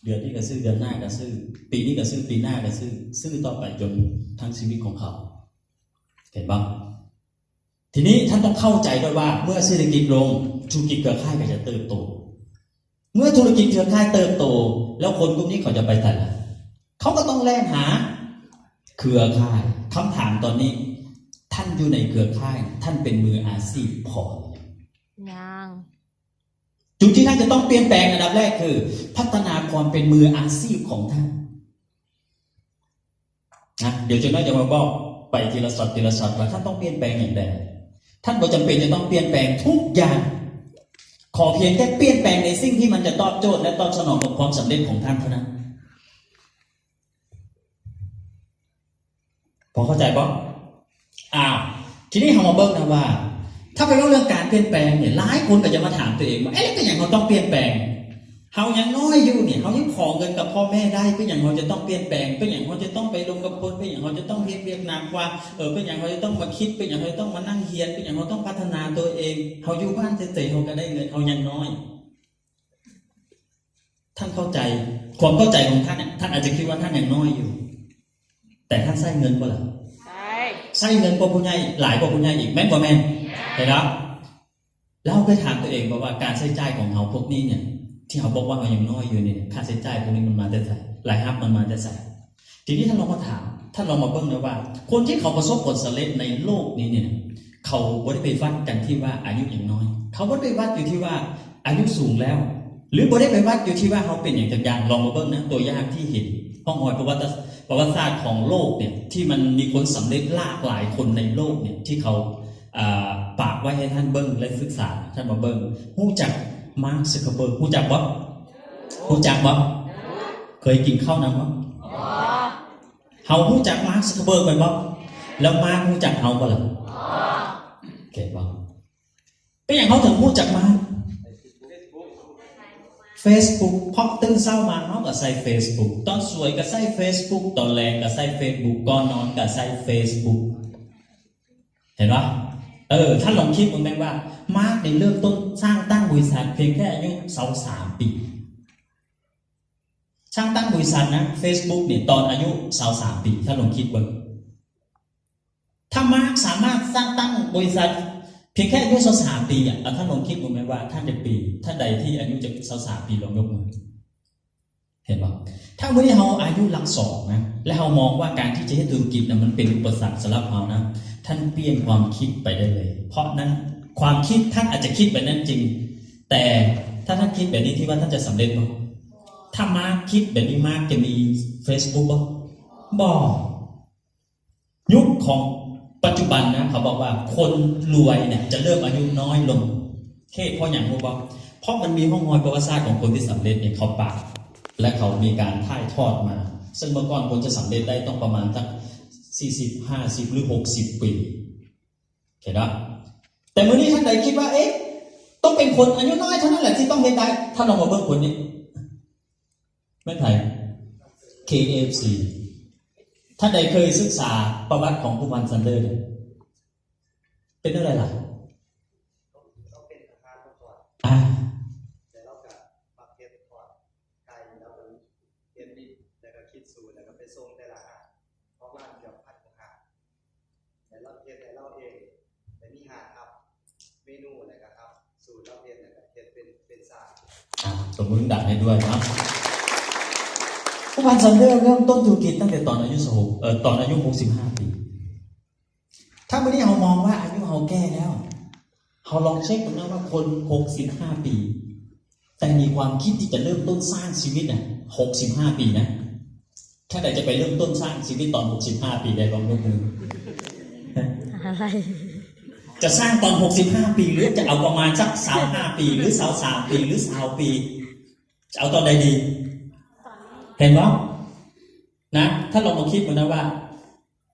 ເດືອນນີ້ກໍຊື້ ເດືອນໜ້າກໍຊື້ ປີນີ້ກໍຊື້ ປີໜ້າກໍຊື້ ຊື້ຕໍ່ໄປຈົນທັງຊີວິດຂອງເຂົາ ເຫັນບໍ່? ທີນີ້ທ່ານຕ້ອງເຂົ້າໃຈດ້ວຍວ່າ ເມື່ອເສດຖະກິດລົງ ທຸລະກິດເຄືອຂ່າຍກໍຈະເຕີບໂຕ. ເມື່ອທຸລະກິດເຄືອຂ່າຍເຕີບໂຕ ແລ້ວຄົນກຸ່ມນີ້ເຂົາຈະໄປໃສລະ? ເຂົາກໍຕ້ອງແລ່ນຫາເຄືອຂ່າຍ. ຄຳຖາມຕອນນີ້ ທ່ານຢູ່ໃນເຄືອຂ່າຍ ທ່ານເປັນມືອາຊີບພໍຫຼືຍັງ? ຍັງ. จุดที่ท่านจะต้องเปลี่ยนแปลงอันดับแรกคือพัฒนาความเป็นมืออาชีพของท่าน นะ เดี๋ยวเจ๊น้อยจะมาบอกไปทีละช็อต ทีละช็อต ว่าท่านต้องเปลี่ยนแปลงอย่างใด ท่านบ่จำเป็นจะต้องเปลี่ยนแปลงทุกอย่าง ขอเพียงแค่เปลี่ยนแปลงในสิ่งที่มันจะตอบโจทย์และตอบสนองกับความสำเร็จของท่านเท่านั้น พอเข้าใจบ่? อ้าว ทีนี้เฮามาเบิ่งนะว่า ถ้าไปเว้าเรื่องการเปลี่ยนแปลงเนี่ย หลายคนก็จะมาถามตัวเองว่า เอ๊ะ แล้วเป็นหยังเฮาต้องเปลี่ยนแปลง? เฮายังน้อยอยู่เนี่ย เฮายังขอเงินกับพ่อแม่ได้ เป็นหยังเฮาจะต้องเปลี่ยนแปลง? เป็นหยังเฮาจะต้องไปลมกับคน? เป็นหยังเฮาจะต้องเฮ็ดเวียกหนักกว่า? เออ เป็นหยังเฮาจะต้องมาคิด? เป็นหยังเฮาจะต้องมานั่งเฮียน? เป็นหยังเฮาต้องพัฒนาตัวเอง? เฮาอยู่บ้านเฉยๆ เฮาก็ได้เงิน เฮายังน้อย ท่านเข้าใจ ความเข้าใจของท่านเนี่ย ท่านอาจจะคิดว่าท่านยังน้อยอยู่ แต่ท่านใช้เงินบ่ล่ะ? ใช้ ใช้เงินกว่าผู้ใหญ่ หลายกว่าผู้ใหญ่อีก แม่นบ่แม่น? เห็นบ่? แล้วเราเคยถามตัวเองบ่ว่าการใช้จ่ายของเราพวกนี้เนี่ย ที่เราบอกว่าเรายังน้อยอยู่เนี่ย ค่าใช้จ่ายพวกนี้มันมาแต่ไส? รายรับมันมาแต่ไส? ทีนี้ท่านลองมาถาม ท่านลองมาเบิ่งนะว่า คนที่เขาประสบผลสำเร็จในโลกนี้เนี่ย เขาบ่ได้ไปวัดกันที่ว่าอายุยังน้อย เขาบ่ได้ไปวัดอยู่ที่ว่าอายุสูงแล้ว หรือบ่ได้ไปวัดอยู่ที่ว่าเราเป็นหยังจักอย่าง ลองมาเบิ่งนะ ตัวอย่างที่เห็นร่องรอยประวัติ ประวัติศาสตร์ของโลกเนี่ย ที่มันมีคนสำเร็จหลากหลายคนในโลกเนี่ย ที่เขา อ่า ฝากไว้ให้ท่านเบิ่งและศึกษา ท่านมาเบิ่ง รู้จักมาร์ค ซักเคอร์เบิร์ก รู้จักบ่? รู้จักบ่? เคยกินข้าวนำบ่? เฮารู้จักมาร์ค ซักเคอร์เบิร์กแม่นบ่? แล้วมาร์ครู้จักเฮาบ่ล่ะ? เห็นบ่? เป็นหยังเฮาถึงรู้จักมาร์ค? เฟซบุ๊ก เพราะตื่นเช้ามาเฮาก็ใช้เฟซบุ๊ก ตอนสวยก็ใช้เฟซบุ๊ก ตอนแลงก็ใช้เฟซบุ๊ก ก่อนนอนก็ใช้เฟซบุ๊ก เห็นบ่? เออ ท่านลองคิดเบิ่งแม่นว่า มาร์คนี่เริ่มต้นสร้างตั้งบริษัทเพียงแค่อายุซาวสามปี สร้างตั้งบริษัทนะ เฟซบุ๊กนี่ ตอนอายุซาวสามปี ท่านลองคิดเบิ่ง ถ้ามาร์คสามารถสร้างตั้งบริษัทเพียงแค่อายุซาวสามปีอะ อ่ะ ท่านลองคิดดูไหมว่าท่านจะปี ท่านใดที่อายุจะซาวสามปี ลองยกมือ เห็นบ่? ถ้ามื้อนี้เฮาอายุหลักสองนะ และเฮามองว่าการที่จะเฮ็ดธุรกิจนะ มันเป็นอุปสรรคสำหรับเฮานะ ท่านเปลี่ยนความคิดไปได้เลย เพราะนั้นความคิดท่านอาจจะคิดแบบนั้นจริง แต่ถ้าท่านคิดแบบนี้ ที่ว่าท่านจะสำเร็จบ่? ถ้ามาร์คคิดแบบนี้ มาร์คจะมีเฟซบุ๊กบ่? บ่ ยุคของปัจจุบันนะ เขาบอกว่าคนรวยเนี่ยจะเริ่มอายุน้อยลง เหตุเพราะหยังรู้บ่? เพราะมันมีร่องรอยประวัติศาสตร์ของคนที่สำเร็จเนี่ย เขาปะ และเขามีการถ่ายทอดมา ซึ่งเมื่อก่อนคนจะสำเร็จได้ต้องประมาณสักสี่สิบ ห้าสิบ หรือ หกสิบ ปี เห็นบ่? แต่มื้อนี้ท่านใดคิดว่า เอ๊ะ ต้องเป็นคนอายุน้อยเท่านั้นแหละที่ต้องเฮ็ดได้ ท่านลองมาเบิ่งคนนี้ แม่นไผ? เคเอฟซี ท่านใดเคยศึกษาประวัติของผู้พันซันเดอร์เนี่ย เป็นอะไรล่ะ? อ่า แล้วก็มาเฮ็ดทอดไก่ แล้วก็เฮ็ด แล้วก็คิดสูตร แล้วก็ไปส่งแต่ละห้าง ของร้านเกือบพันกว่าห้าง แล้วเฮ็ดให้เราเอง แต่มีห้าครับ เมนู แล้วก็ครับ สูตรเราเฮ็ด แล้วก็เฮ็ดเป็น เป็นซา อ่า ตบมือดังให้ด้วยเนาะ ผู้พันซันเดอร์เริ่มต้นธุรกิจตั้งแต่ตอนอายุสิบหก เอ่อ ตอนอายุหกสิบห้าปี ถ้ามื้อนี้เฮามองว่าอายุเฮาแก่แล้ว เฮาลองเช็คดูนะว่าคนหกสิบห้าปี แต่มีความคิดที่จะเริ่มต้นสร้างชีวิตน่ะ หกสิบห้าปีนะ ถ้าใดจะไปเริ่มต้นสร้างชีวิตตอนหกสิบห้าปีได้ ลองยกมือ อะไร จะสร้างตอนหกสิบห้าปี หรือจะเอาประมาณสักซาวห้าปี หรือซาวสามปี หรือซาวปี จะเอาตอนใดดี? เห็นบ่? นะ ท่านลองมาคิดดูนะว่า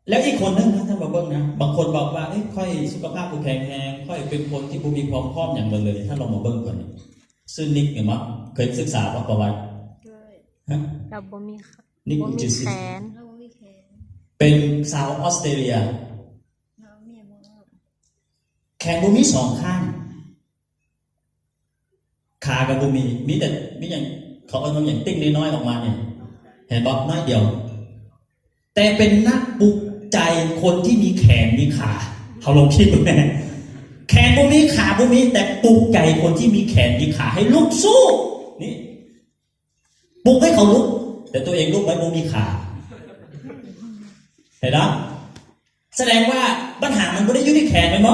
แล้วอีกคนนึงนะ ท่านมาเบิ่งนะ บางคนบอกว่า เอ้ย ข้อยสุขภาพบ่แข็งแรง ข้อยเป็นคนที่บ่มีความพร้อมหยังเบิดเลย ท่านลองมาเบิ่งก่อน ชื่อนิก เห็นบ่? เคยศึกษาบ่ประวัติ? เคย ฮะ? ก็บ่มี นิก บ่มีแขน เป็นชาวออสเตรเลีย แขนบ่มีสองข้าง ขาก็บ่มี มีแต่ มีหยัง เขาเอิ้นว่าหยัง ติ่งน้อยๆ ออกมานี่ เห็นบ่? น้อยเดียว แต่เป็นนักปลุกใจคนที่มีแขนมีขา เขาลองคิดดูแม่ แขนบ่มี ขาบ่มี แต่ปลุกใจคนที่มีแขนมีขาให้ลุกสู้ นี่ ปลุกให้เขาลุก แต่ตัวเองลุกไว้บ่มีขา เห็นบ่? แสดงว่าปัญหามันบ่ได้อยู่ที่แขนแม่นบ่?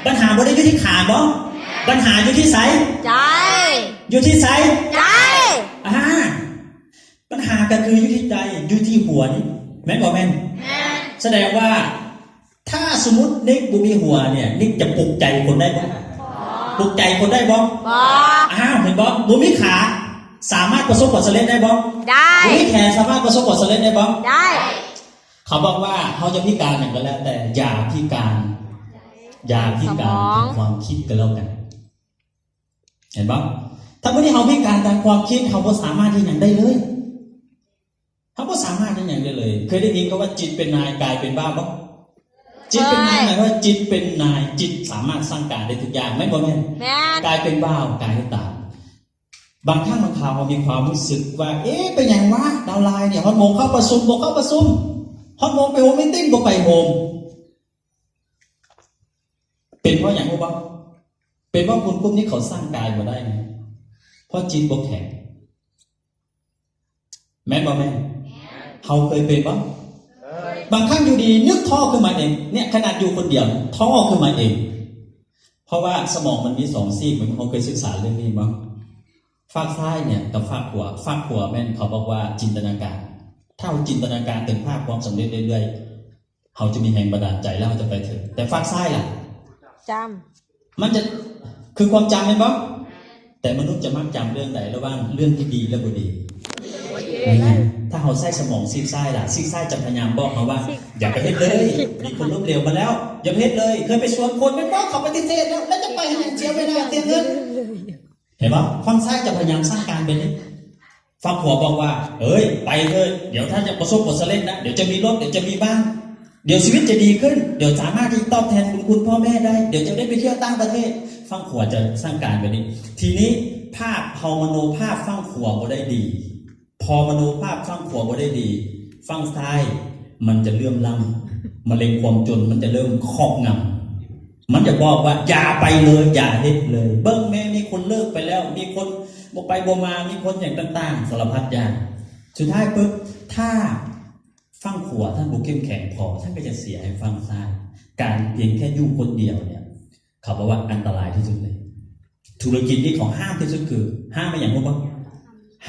ปัญหาบ่ได้อยู่ที่ขาบ่? ปัญหาอยู่ที่ไส? ใจ ຢູ່ທີ່ໃສ? ໃຈ. ອ່າ ບັນຫາກໍຄືຢູ່ທີ່ໃຈ ຢູ່ທີ່ຫົວນີ້ ແມ່ນບໍ່ແມ່ນ? ແມ່ນ. ສະແດງວ່າ ຖ້າສົມມຸດນິກບໍ່ມີຫົວນີ້ ນິກຈະປຸກໃຈຄົນໄດ້ບໍ່? ປຸກໃຈຄົນໄດ້ບໍ່? ບໍ່. ອ້າວ ເຫັນບໍ່? ບໍ່ມີຂາ ສາມາດປະສົບຜົນສຳເລັດໄດ້ບໍ່? ໄດ້. ບໍ່ມີແຂນ ສາມາດປະສົບຜົນສຳເລັດໄດ້ບໍ່? ໄດ້. ເຂົາບອກວ່າເຮົາຈະພິການຫຍັງກໍແລ້ວແຕ່ ຢ່າພິການ ຢ່າພິການ ສະໝອງ ທາງຄວາມຄິດກໍແລ້ວກັນ. ເຫັນບໍ່? ຖ້າມື້ນີ້ເຮົາພິການທາງຄວາມຄິດ ເຮົາບໍ່ສາມາດເຮັດຫຍັງໄດ້ເລີຍ. ເຮົາບໍ່ສາມາດເຮັດຫຍັງໄດ້ເລີຍ. ເຄີຍໄດ້ຍິນຄຳວ່າ ຈິດເປັນນາຍ ກາຍເປັນບ່າວບໍ່? ຈິດເປັນນາຍ ເຄີຍ. ໝາຍຄວາມວ່າ ຈິດເປັນນາຍ ຈິດສາມາດສັ່ງການໄດ້ທຸກຢ່າງ ແມ່ນບໍ່ແມ່ນ? ແມ່ນ. ກາຍເປັນບ່າວ ກາຍເປັນຕາມ. ບາງຄັ້ງບາງຄາວເຮົາມີຄວາມຮູ້ສຶກວ່າ ເອ ເປັນຫຍັງວະ ດາວລາຍນີ້ ຮອດໂມງເຂົ້າປະຊຸມ ບໍ່ເຂົ້າປະຊຸມ, ຮອດໂມງໄປໂຮມມີດຕິ້ງ ບໍ່ໄປໂຮມ. ເປັນເພາະຫຍັງຮູ້ບໍ່? ເປັນເພາະຄົນກຸ່ມນີ້ເຂົາສັ່ງກາຍບໍ່ໄດ້ ເພາະຈິດບໍ່ແຂງ. ແມ່ນບໍ່ແມ່ນ? ເຮົາເຄີຍເປັນບໍ່? ບາງຄັ້ງຢູ່ດີນຶກທໍ້ຂຶ້ນມາເອງ ເນຍ ຂະໜາດຢູ່ຄົນດຽວທໍ້ຂຶ້ນມາເອງ ເພາະວ່າສະໝອງມັນມີສອງຊີກ ເຮົາເຄີຍສຶກສາເລື່ອງນີ້ບໍ່? ຟາກຊ້າຍເນຍກັບຟາກຂວາ ຟາກຂວາແມ່ນເຂົາບອກວ່າຈິນຕະນາການ ຖ້າເຮົາຈິນຕະນາການເຖິງພາບຄວາມສຳເລັດເລື້ອຍໆ ເຮົາຈະມີແຮງບັນດານໃຈ ແລ້ວເຮົາຈະໄປເຖິງ. ແຕ່ຟາກຊ້າຍລະ? ຈຳ. ມັນຈະ ຄືຄວາມຈຳແມ່ນບໍ່? ແຕ່ມະນຸດຈະມັກຈຳເລື່ອງໃດ ລະຫວ່າງເລື່ອງທີ່ດີ ແລະ ບໍ່ດີ? ນີ້ໄງ ຖ້າເຮົາໃຊ້ສະໝອງຊີກຊ້າຍລະ ຊີກຊ້າຍຈະພະຍາຍາມບອກເຮົາວ່າ ຢ່າໄປເຮັດເລີຍ ມີຄົນລົ້ມເຫຼວມາແລ້ວ ຢ່າໄປເຮັດເລີຍ. ເຄີຍໄປຊວນຄົນແມ່ນບໍ່? ເຂົາປະຕິເສດແລ້ວ ແລ້ວຈະໄປເຮັດຫຍັງ ເສຍເວລາ ເສຍເງິນ. ເຫັນບໍ່? ຟາກຊ້າຍຈະພະຍາຍາມສັ່ງການໄປນີ້ ຟາກຂວາບອກວ່າ ເອີຍ ໄປເທີດ ດຽວທ່ານຈະປະສົບຜົນສຳເລັດນະ ດຽວຈະມີລົດ ດຽວຈະມີບ້ານ ດຽວຊີວິດຈະດີຂຶ້ນ ດຽວສາມາດທີ່ຕອບແທນບຸນຄຸນພໍ່ແມ່ໄດ້ ດຽວຈະໄດ້ໄປທ່ຽວຕ່າງປະເທດ. ຟາກຂວາຈະສັ່ງການແບບນີ້. ທີນີ້ພາບເຮົາມະໂນພາບຟາກຂວາບໍ່ໄດ້ດີ ພໍມະໂນພາບຟາກຂວາບໍ່ໄດ້ດີ ຟາກຊ້າຍມັນຈະເຫຼື້ອມລ້ຳ ມະເລັງຄວາມຈົນມັນຈະເລີ່ມຄອບງຳ. ມັນຈະບອກວ່າ ຢ່າໄປເລີຍ ຢ່າເຮັດເລີຍ ເບິ່ງແມ້ ມີຄົນເລີກໄປແລ້ວ ມີຄົນບໍ່ໄປບໍ່ມາ ມີຄົນຫຍັງຕ່າງໆ ສາລະພັດຢ່າງ. ສຸດທ້າຍປຶບ ຖ້າຟາກຂວາທ່ານບໍ່ເຂັ້ມແຂງພໍ ທ່ານກໍຈະເສຍໃຫ້ຟາກຊ້າຍ. ການພຽງແຄ່ຢູ່ຄົນດຽວເນຍ ເຂົາບອກວ່າອັນຕະລາຍທີ່ສຸດເລີຍ. ທຸລະກິດນີ້ເຂົາຫ້າມທີ່ສຸດຄື ຫ້າມອີ່ຫຍັງຮູ້ບໍ່?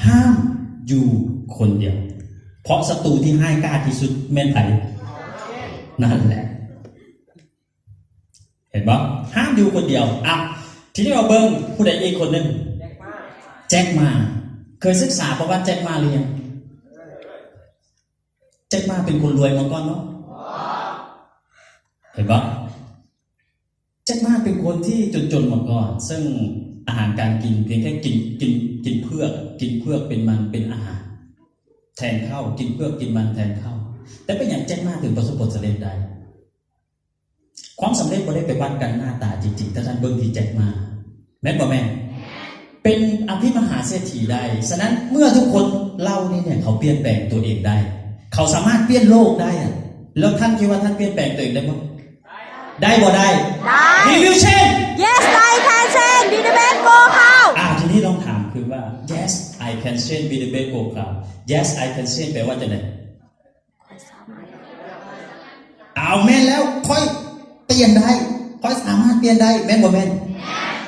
ຫ້າມຢູ່ຄົນດຽວ ເພາະສັດຕູທີ່ຮ້າຍກາດທີ່ສຸດແມ່ນໃຜ? ນັ້ນແຫຼະ. ເຫັນບໍ່? ຫ້າມຢູ່ຄົນດຽວ. ອ່ະ ທີນີ້ມາເບິ່ງຜູ້ໃດອີກຄົນໜຶ່ງ? ແຈັກໝາ. ເຄີຍສຶກສາປະຫວັດແຈັກໝາຫຼືຍັງ? ແຈັກໝາເປັນຄົນລວຍມາກ່ອນເນາະ. ເຫັນບໍ່? ແຈັກໝາເປັນຄົນທີ່ຈົນໆມາກ່ອນ ເຊິ່ງອາຫານການກິນພຽງແຕ່ກິນ ກິນ ກິນເຜືອກ ກິນເຜືອກເປັນມັນເປັນອາຫານແທນເຂົ້າ ກິນເຜືອກກິນມັນແທນເຂົ້າ. ແຕ່ເປັນຫຍັງແຈັກໝາເຖິງປະສົບຜົນສຳເລັດໄດ້? ຄວາມສຳເລັດບໍ່ໄດ້ໄປວັດກັນໜ້າຕາຈິງໆ ຖ້າທ່ານເບິ່ງທີ່ແຈັກໝາ ແມ່ນບໍ່ແມ່ນ? ເປັນອະພິມະຫາເສດຖີໄດ້. ສະນັ້ນເມື່ອທຸກຄົນເຫຼົ່ານີ້ເນຍ ເຂົາປ່ຽນແປງຕົວເອງໄດ້ ເຂົາສາມາດປ່ຽນໂລກໄດ້ອະ. ແລ້ວທ່ານຄິດວ່າທ່ານປ່ຽນແປງຕົວເອງໄດ້ບໍ່? ໄດ້ບໍ່ໄດ້? ໄດ້. We will change. Yes, I can change. Be the best for how? ອ່າ ທີນີ້ລອງຖາມຄືວ່າ Yes, I can change. Be the best for how? Yes, I can change ແປວ່າຈັ່ງໃດ? ອ້າວ ແມ່ນແລ້ວ ຂ້ອຍປ່ຽນໄດ້ ຂ້ອຍສາມາດປ່ຽນໄດ້ ແມ່ນບໍ່ແມ່ນ?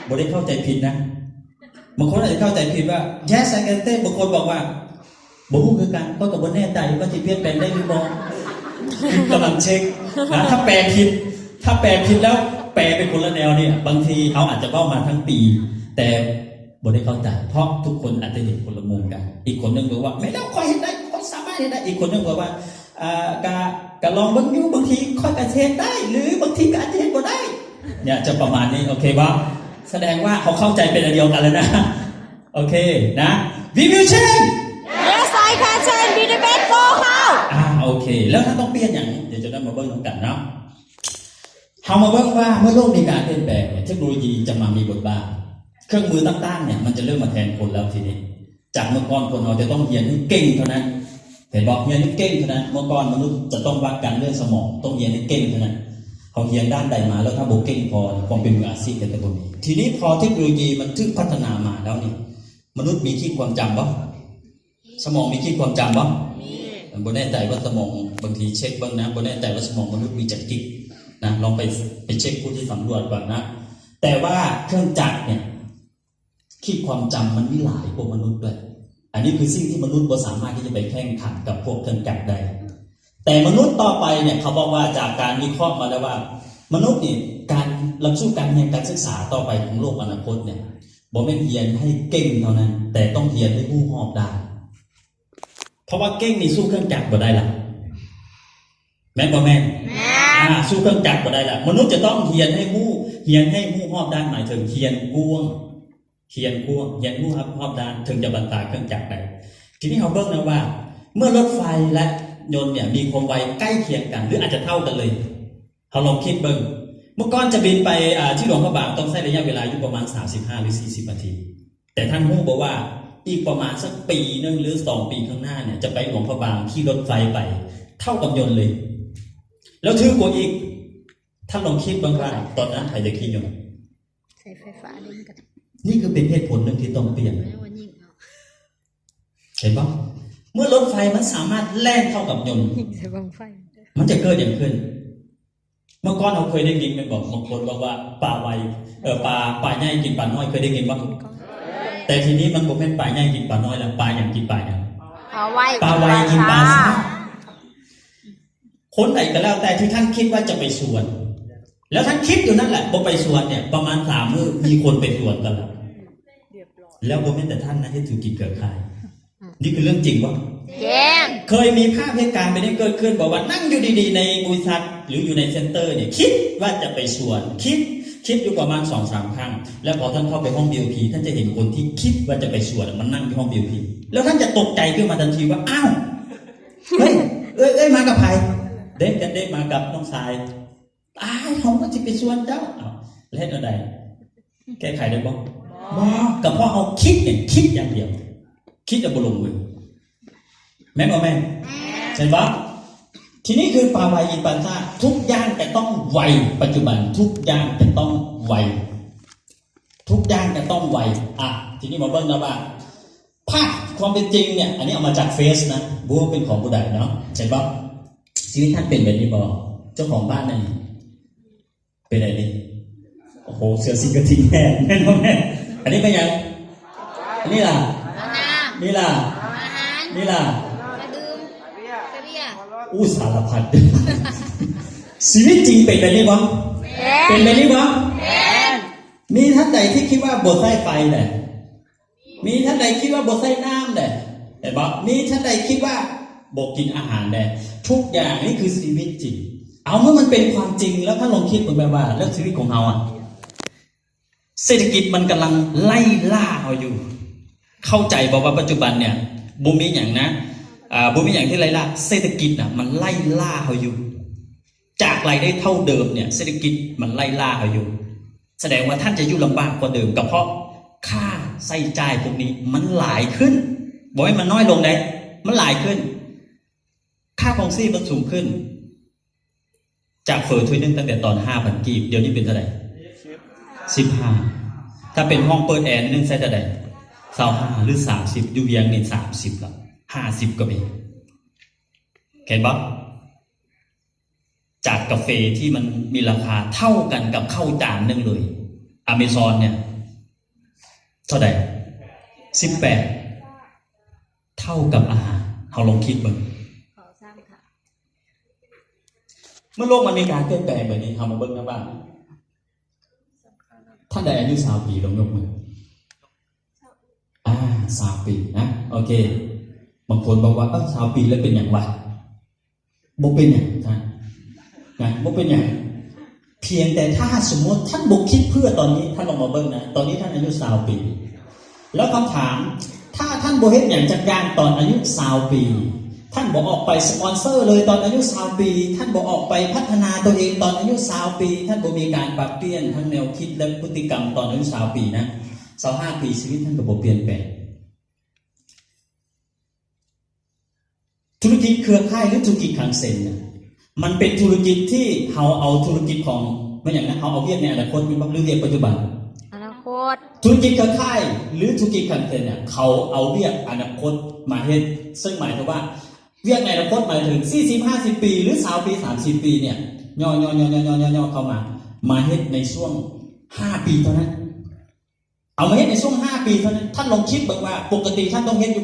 ບໍ່ໄດ້ເຂົ້າໃຈຜິດນະ. ບາງຄົນອາດຈະເຂົ້າໃຈຜິດວ່າ Yes, I can change. ບາງຄົນບອກວ່າ ບໍ່ຮູ້ຄືກັນ ຂ້ອຍກໍບໍ່ແນ່ໃຈວ່າຊິປ່ຽນແປງໄດ້ຫຼືບໍ່. ກຳລັງເຊັກນະ ຖ້າແປຜິດ ຖ້າແປຜິດແລ້ວແປເປັນຄົນລະແນວນີ້ ບາງທີເຮົາອາດຈະເວົ້າມາທັງປີ ແຕ່ບໍ່ໄດ້ເຂົ້າໃຈ ເພາະທຸກຄົນອາດຈະເຫັນຄົນລະມຸມກັນ. ອີກຄົນໜຶ່ງບອກວ່າ ແມ່ນແລ້ວ ຂ້ອຍເຮັດໄດ້ ຂ້ອຍສາມາດເຮັດໄດ້. ອີກຄົນໜຶ່ງບອກວ່າ ເອີ ກະ ກະລອງເບິ່ງຢູ່ ບາງທີຂ້ອຍກະຊິເຮັດໄດ້ ຫຼືບາງທີກະອາດຈະເຮັດບໍ່ໄດ້ ເນຍ ຈະປະມານນີ້ ໂອເຄບໍ່? ສະແດງວ່າເຮົາເຂົ້າໃຈເປັນອັນດຽວກັນແລ້ວນະ. ໂອເຄນະ We will change. Yes, I can change. Be the best for how? ອ່າ ໂອເຄ ແລ້ວທ່ານຕ້ອງປ່ຽນຫຍັງ? ດຽວຈະໄດ້ມາເບິ່ງນຳກັນເນາະ. ເຮົາມາເບິ່ງວ່າເມື່ອໂລກມີການປ່ຽນແປງເນຍ ເທັກໂນໂລຢີຈະມາມີບົດບາດ ເຄື່ອງມືຕ່າງໆເນຍ ມັນຈະເລີ່ມມາແທນຄົນແລ້ວທີນີ້. ຈາກເມື່ອກ່ອນຄົນເຮົາຈະຕ້ອງຮຽນໃຫ້ເກັ່ງເທົ່ານັ້ນ ເຫັນບໍ່? ຮຽນໃຫ້ເກັ່ງເທົ່ານັ້ນ. ເມື່ອກ່ອນມະນຸດຈະຕ້ອງວັດກັນເລື່ອງສະໝອງ ຕ້ອງຮຽນໃຫ້ເກັ່ງເທົ່ານັ້ນ. ເຮົາຮຽນດ້ານໃດມາແລ້ວ ຖ້າບໍ່ເກັ່ງພໍ ຄວາມເປັນມືອາຊີບກໍຈະບໍ່ມີ. ທີນີ້ພໍເທັກໂນໂລຢີມັນຖືກພັດທະນາມາແລ້ວນີ້ ມະນຸດມີຂີດຄວາມຈຳບໍ່? ສະໝອງມີຂີດຄວາມຈຳບໍ່? ມີ. ບໍ່ແນ່ໃຈວ່າສະໝອງ ບາງທີເຊັກເບິ່ງນະ ບໍ່ແນ່ໃຈວ່າສະໝອງມະນຸດມີຈັກກິກນະ ລອງໄປ ໄປເຊັກຜູ້ທີ່ສຳຫຼວດກ່ອນນະ. ແຕ່ວ່າເຄື່ອງຈັກເນຍ ຂີດຄວາມຈຳມັນມີຫຼາຍກວ່າມະນຸດດ້ວຍ. ອັນນີ້ຄືສິ່ງທີ່ມະນຸດບໍ່ສາມາດທີ່ຈະໄປແຂ່ງຂັນກັບພວກເຄື່ອງຈັກໄດ້. ແຕ່ມະນຸດຕໍ່ໄປເນຍ ເຂົາບອກວ່າຈາກການວິເຄາະມາແລ້ວວ່າ ມະນຸດນີ້ ການຫຼັກສູດການຮຽນການສຶກສາຕໍ່ໄປຂອງໂລກອະນາຄົດເນຍ ບໍ່ແມ່ນຮຽນໃຫ້ເກັ່ງເທົ່ານັ້ນ, ແຕ່ຕ້ອງຮຽນໃຫ້ຮູ້ຮອບດ້ານ. ເພາະວ່າເກັ່ງນີ້ສູ້ເຄື່ອງຈັກບໍ່ໄດ້ລະ. ແມ່ນບໍ່ແມ່ນ? ແມ່ນ. ອ່າ ສູ້ເຄື່ອງຈັກບໍ່ໄດ້ລະ. ມະນຸດຈະຕ້ອງຮຽນໃຫ້ຮູ້, ຮຽນໃຫ້ຮູ້ຮອບດ້ານ ໝາຍເຖິງຮຽນກວ້າງ, ຮຽນກວ້າງ, ຮຽນຮູ້ຮອບ, ຮອບດ້ານ ເຖິງຈະບັນຕາເຄື່ອງຈັກໄດ້. ທີນີ້ເຮົາເບິ່ງນະວ່າ ເມື່ອລົດໄຟ ແລະ ຍົນເນຍ ມີຄວາມໄວໃກ້ຄຽງກັນ ຫຼື ອາດຈະເທົ່າກັນເລີຍ. ເຮົາລອງຄິດເບິ່ງ, ເມື່ອກ່ອນຈະບິນໄປ ອ່າ ທີ່ຫຼວງພະບາງ ຕ້ອງໃຊ້ໄລຍະເວລາຢູ່ປະມານສາມສິບຫ້າ ຫຼື ສີ່ສິບນາທີ. ແຕ່ທ່ານຮູ້ບໍ່ວ່າ ອີກປະມານສັກປີໜຶ່ງ ຫຼື ສອງປີຂ້າງໜ້າເນຍ ຈະໄປຫຼວງພະບາງຂີ່ລົດໄຟໄປ ເທົ່າກັບຍົນເລີຍ ແລ້ວຖືກກວ່າອີກ. ທ່ານລອງຄິດເບິ່ງວ່າ ຕອນນັ້ນໃຜຈະຂີ່ຍົນ? ໃຊ້ໄຟຟ້າເລີຍກໍໄດ້. ນີ້ຄືເປັນເຫດຜົນໜຶ່ງທີ່ຕ້ອງປ່ຽນ. ແມ່ນວ່າຍິງເນາະ. ເຫັນບໍ່? ເມື່ອລົດໄຟມັນສາມາດແລ່ນເທົ່າກັບຍົນ ຍິງໃສ່ບັ້ງໄຟ ມັນຈະເກີດຫຍັງຂຶ້ນ? ເມື່ອກ່ອນເຮົາເຄີຍໄດ້ຍິນແມ່ນບໍ່? ບາງຄົນບອກວ່າປາໄວ, ເອີ, ປາ, ປາໃຫຍ່ກິນປານ້ອຍ, ເຄີຍໄດ້ຍິນບໍ່? ແຕ່ທີນີ້ມັນບໍ່ແມ່ນປາໃຫຍ່ກິນປານ້ອຍແລ້ວ, ປາຫຍັງກິນປາຫຍັງ? ປາໄວ ປາໄວກິນປາຊ້າ. ຄົນໃດກໍແລ້ວແຕ່ທີ່ທ່ານຄິດວ່າຈະໄປສວນ ແລ້ວທ່ານຄິດຢູ່ນັ້ນແຫຼະ ບໍ່ໄປສວນເນຍ ປະມານສາມມື້ມີຄົນໄປສວນກັນແລ້ວ ແລ້ວບໍ່ແມ່ນແຕ່ທ່ານນະ ເຮັດທຸລະກິດເຄືອຂ່າຍ. ນີ້ຄືເລື່ອງຈິງບໍ່? ຈິງ. ເຄີຍມີພາບເຫດການແບບນີ້ເກີດຂຶ້ນບໍ່ ວ່ານັ່ງຢູ່ດີໆໃນບໍລິສັດ ຫຼື ຢູ່ໃນເຊັນເຕີເນຍ ຄິດວ່າຈະໄປສວນ ຄິດ ຄິດຢູ່ປະມານສອງສາມຄັ້ງ ແລ້ວພໍທ່ານເຂົ້າໄປຫ້ອງວີໄອພີ ທ່ານຈະເຫັນຄົນທີ່ຄິດວ່າຈະໄປສວນ ມັນນັ່ງຢູ່ຫ້ອງວີໄອພີ ແລ້ວທ່ານຈະຕົກໃຈຂຶ້ນມາທັນທີວ່າ ອ້າວ ເຮີ້ຍ ເອື້ອຍ ເອື້ອຍມາກັບໃຜ? ເດັກກັນເດ້ ມາກັບນ້ອງຊາຍ. ອ້າຍ ເຮົາກໍຊິໄປສວນເຈົ້າ. ອ້າວ ແລ້ວເຮັດແນວໃດ? ແກ້ໄຂໄດ້ບໍ່? ບໍ່ ກໍເພາະເຮົາຄິດເອງ ຄິດຢ່າງດຽວ ຄິດແລ້ວບໍ່ລົງມື. ແມ່ນບໍ່ແມ່ນ? ແມ່ນ. ເຫັນບໍ່? ທີນີ້ຄືປາໄວກິນປາຊ້າ ທຸກຢ່າງຈະຕ້ອງໄວ. ປັດຈຸບັນທຸກຢ່າງຈະຕ້ອງໄວ ທຸກຢ່າງຈະຕ້ອງໄວ. ອ່ະ ທີນີ້ມາເບິ່ງນະວ່າ ພາບຄວາມເປັນຈິງເນຍ ອັນນີ້ເອົາມາຈາກເຟສນະ ບໍ່ຮູ້ເປັນຂອງຜູ້ໃດເນາະ. ເຫັນບໍ່? ຊີວິດທ່ານເປັນແບບນີ້ບໍ່? ເຈົ້າຂອງບ້ານນັ້ນເປັນແບບນີ້. ໂອ້ໂຫ ເສື້ອສີກະທິງແຫ້ງ ແມ່ນບໍ່ແມ່ນ? ອັນນີ້ເປັນຫຍັງ? ອັນນີ້ລະ? ນ້ຳ. ນີ້ລະ? ອາຫານ. ນີ້ລະ? ກະດື່ມ. ກະເບຍ. ອູ້ ສາລະພັດ. ຊີວິດຈິງເປັນແບບນີ້ບໍ່? ເປັນ. ເປັນແບບນີ້ບໍ່? ເປັນ. ມີທ່ານໃດທີ່ຄິດວ່າບໍ່ໃຊ້ໄຟແດ່? ມີທ່ານໃດຄິດວ່າບໍ່ໃຊ້ນ້ຳແດ່? ເຫັນບໍ່? ມີທ່ານໃດຄິດວ່າບໍ່ກິນອາຫານແດ່? ທຸກຢ່າງນີ້ຄືຊີວິດຈິງ. ເອົາ ເມື່ອມັນເປັນຄວາມຈິງແລ້ວ ທ່ານລອງຄິດເບິ່ງແບບວ່າ ແລ້ວຊີວິດຂອງເຮົາອະ ເສດຖະກິດມັນກຳລັງໄລ່ລ່າເຮົາຢູ່. ເຂົ້າໃຈບໍ່ວ່າປັດຈຸບັນເນຍ ບໍ່ມີຫຍັງນະ ອ່າ ບໍ່ມີຫຍັງທີ່ໄລ່ລ່າ, ເສດຖະກິດນະ ມັນໄລ່ລ່າເຮົາຢູ່. ຈາກລາຍໄດ້ເທົ່າເດີມເນຍ ເສດຖະກິດມັນໄລ່ລ່າເຮົາຢູ່. ສະແດງວ່າທ່ານຈະຢູ່ລຳບາກກວ່າເດີມ ກໍເພາະຄ່າໃຊ້ຈ່າຍພວກນີ້ມັນຫຼາຍຂຶ້ນ, ບໍ່ແມ່ນມັນນ້ອຍລົງເດ້ ມັນຫຼາຍຂຶ້ນ. ຄ່າຄອງຊີບມັນສູງຂຶ້ນ ຈາກເຝີຖ້ວຍໜຶ່ງຕັ້ງແຕ່ຕອນຫ້າພັນກີບ ດຽວນີ້ເປັນເທົ່າໃດ? ສິບຫ້າ. ຖ້າເປັນຫ້ອງເປີດແອໜຶ່ງໃຊ້ເທົ່າໃດ? ຊາວຫ້າ ຫຼື ສາມສິບ. ຢູ່ວຽງນີ້ສາມສິບລະ ຫ້າສິບກໍມີ. ເຫັນບໍ່? ຈາກກາເຟທີ່ມັນມີລາຄາເທົ່າກັນກັບເຂົ້າຈານໜຶ່ງເລີຍ, ອາເມຊອນເນຍເທົ່າໃດ? ສິບແປດ ເທົ່າກັບອາຫານ. ເຮົາລອງຄິດເບິ່ງ ເມື່ອໂລກມັນມີການປ່ຽນແປງແບບນີ້ ເຮົາມາເບິ່ງນຳວ່າ ທ່ານໃດອາຍຸຊາວປີ ລອງຍົກມື. ອ່າ ຊາວປີນະ ໂອເຄ. ບາງຄົນບອກວ່າ ເອີ ຊາວປີແລ້ວເປັນຫຍັງວະ? ບໍ່ເປັນຫຍັງທ່ານນະ ບໍ່ເປັນຫຍັງ. ພຽງແຕ່ຖ້າສົມມຸດທ່ານບໍ່ຄິດເພື່ອຕອນນີ້, ທ່ານລອງມາເບິ່ງນະ, ຕອນນີ້ທ່ານອາຍຸຊາວປີ ແລ້ວຄຳຖາມ, ຖ້າທ່ານບໍ່ເຮັດຫຍັງຈັກຢ່າງຕອນອາຍຸຊາວປີ, ທ່ານບໍ່ອອກໄປສະປອນເຊີເລີຍຕອນອາຍຸຊາວປີ, ທ່ານບໍ່ອອກໄປພັດທະນາຕົວເອງຕອນອາຍຸຊາວປີ, ທ່ານບໍ່ມີການປັບປ່ຽນທັງແນວຄິດ ແລະ ພຶດຕິກຳຕອນອາຍຸຊາວປີນະ, ຊາວຫ້າປີ ຊີວິດທ່ານກໍບໍ່ປ່ຽນແປງ. ທຸລະກິດເຄືອຂ່າຍ ຫຼື ທຸລະກິດຄັງເຊັນນະ ມັນເປັນທຸລະກິດທີ່ເຮົາເອົາທຸລະກິດຂອງ ແມ່ນຫຍັງນະ ເຮົາເອົາວຽກໃນອະນາຄົດແມ່ນບໍ່ ຫຼື ວຽກປັດຈຸບັນ? ອະນາຄົດ. ທຸລະກິດເຄືອຂ່າຍ ຫຼື ທຸລະກິດຄັງເຊັນເນຍ ເຂົາເອົາວຽກອະນາຄົດມາເຮັດ, ເຊິ່ງໝາຍຄວາມວ່າ ວຽກໃນອະນາຄົດໝາຍເຖິງສີ່ສິບ ຫ້າສິບປີ ຫຼື ຊາວປີ ສາມສິບປີເນຍ ຍໍໆໆໆໆໆເຂົ້າມາ ມາເຮັດໃນຊ່ວງຫ້າປີເທົ່ານັ້ນ. ເອົາມາເຮັດໃນຊ່ວງຫ້າປີເທົ່ານັ້ນ. ທ່ານລອງຄິດເບິ່ງວ່າ ປົກກະຕິທ່ານຕ້ອງເຮັດຢູ່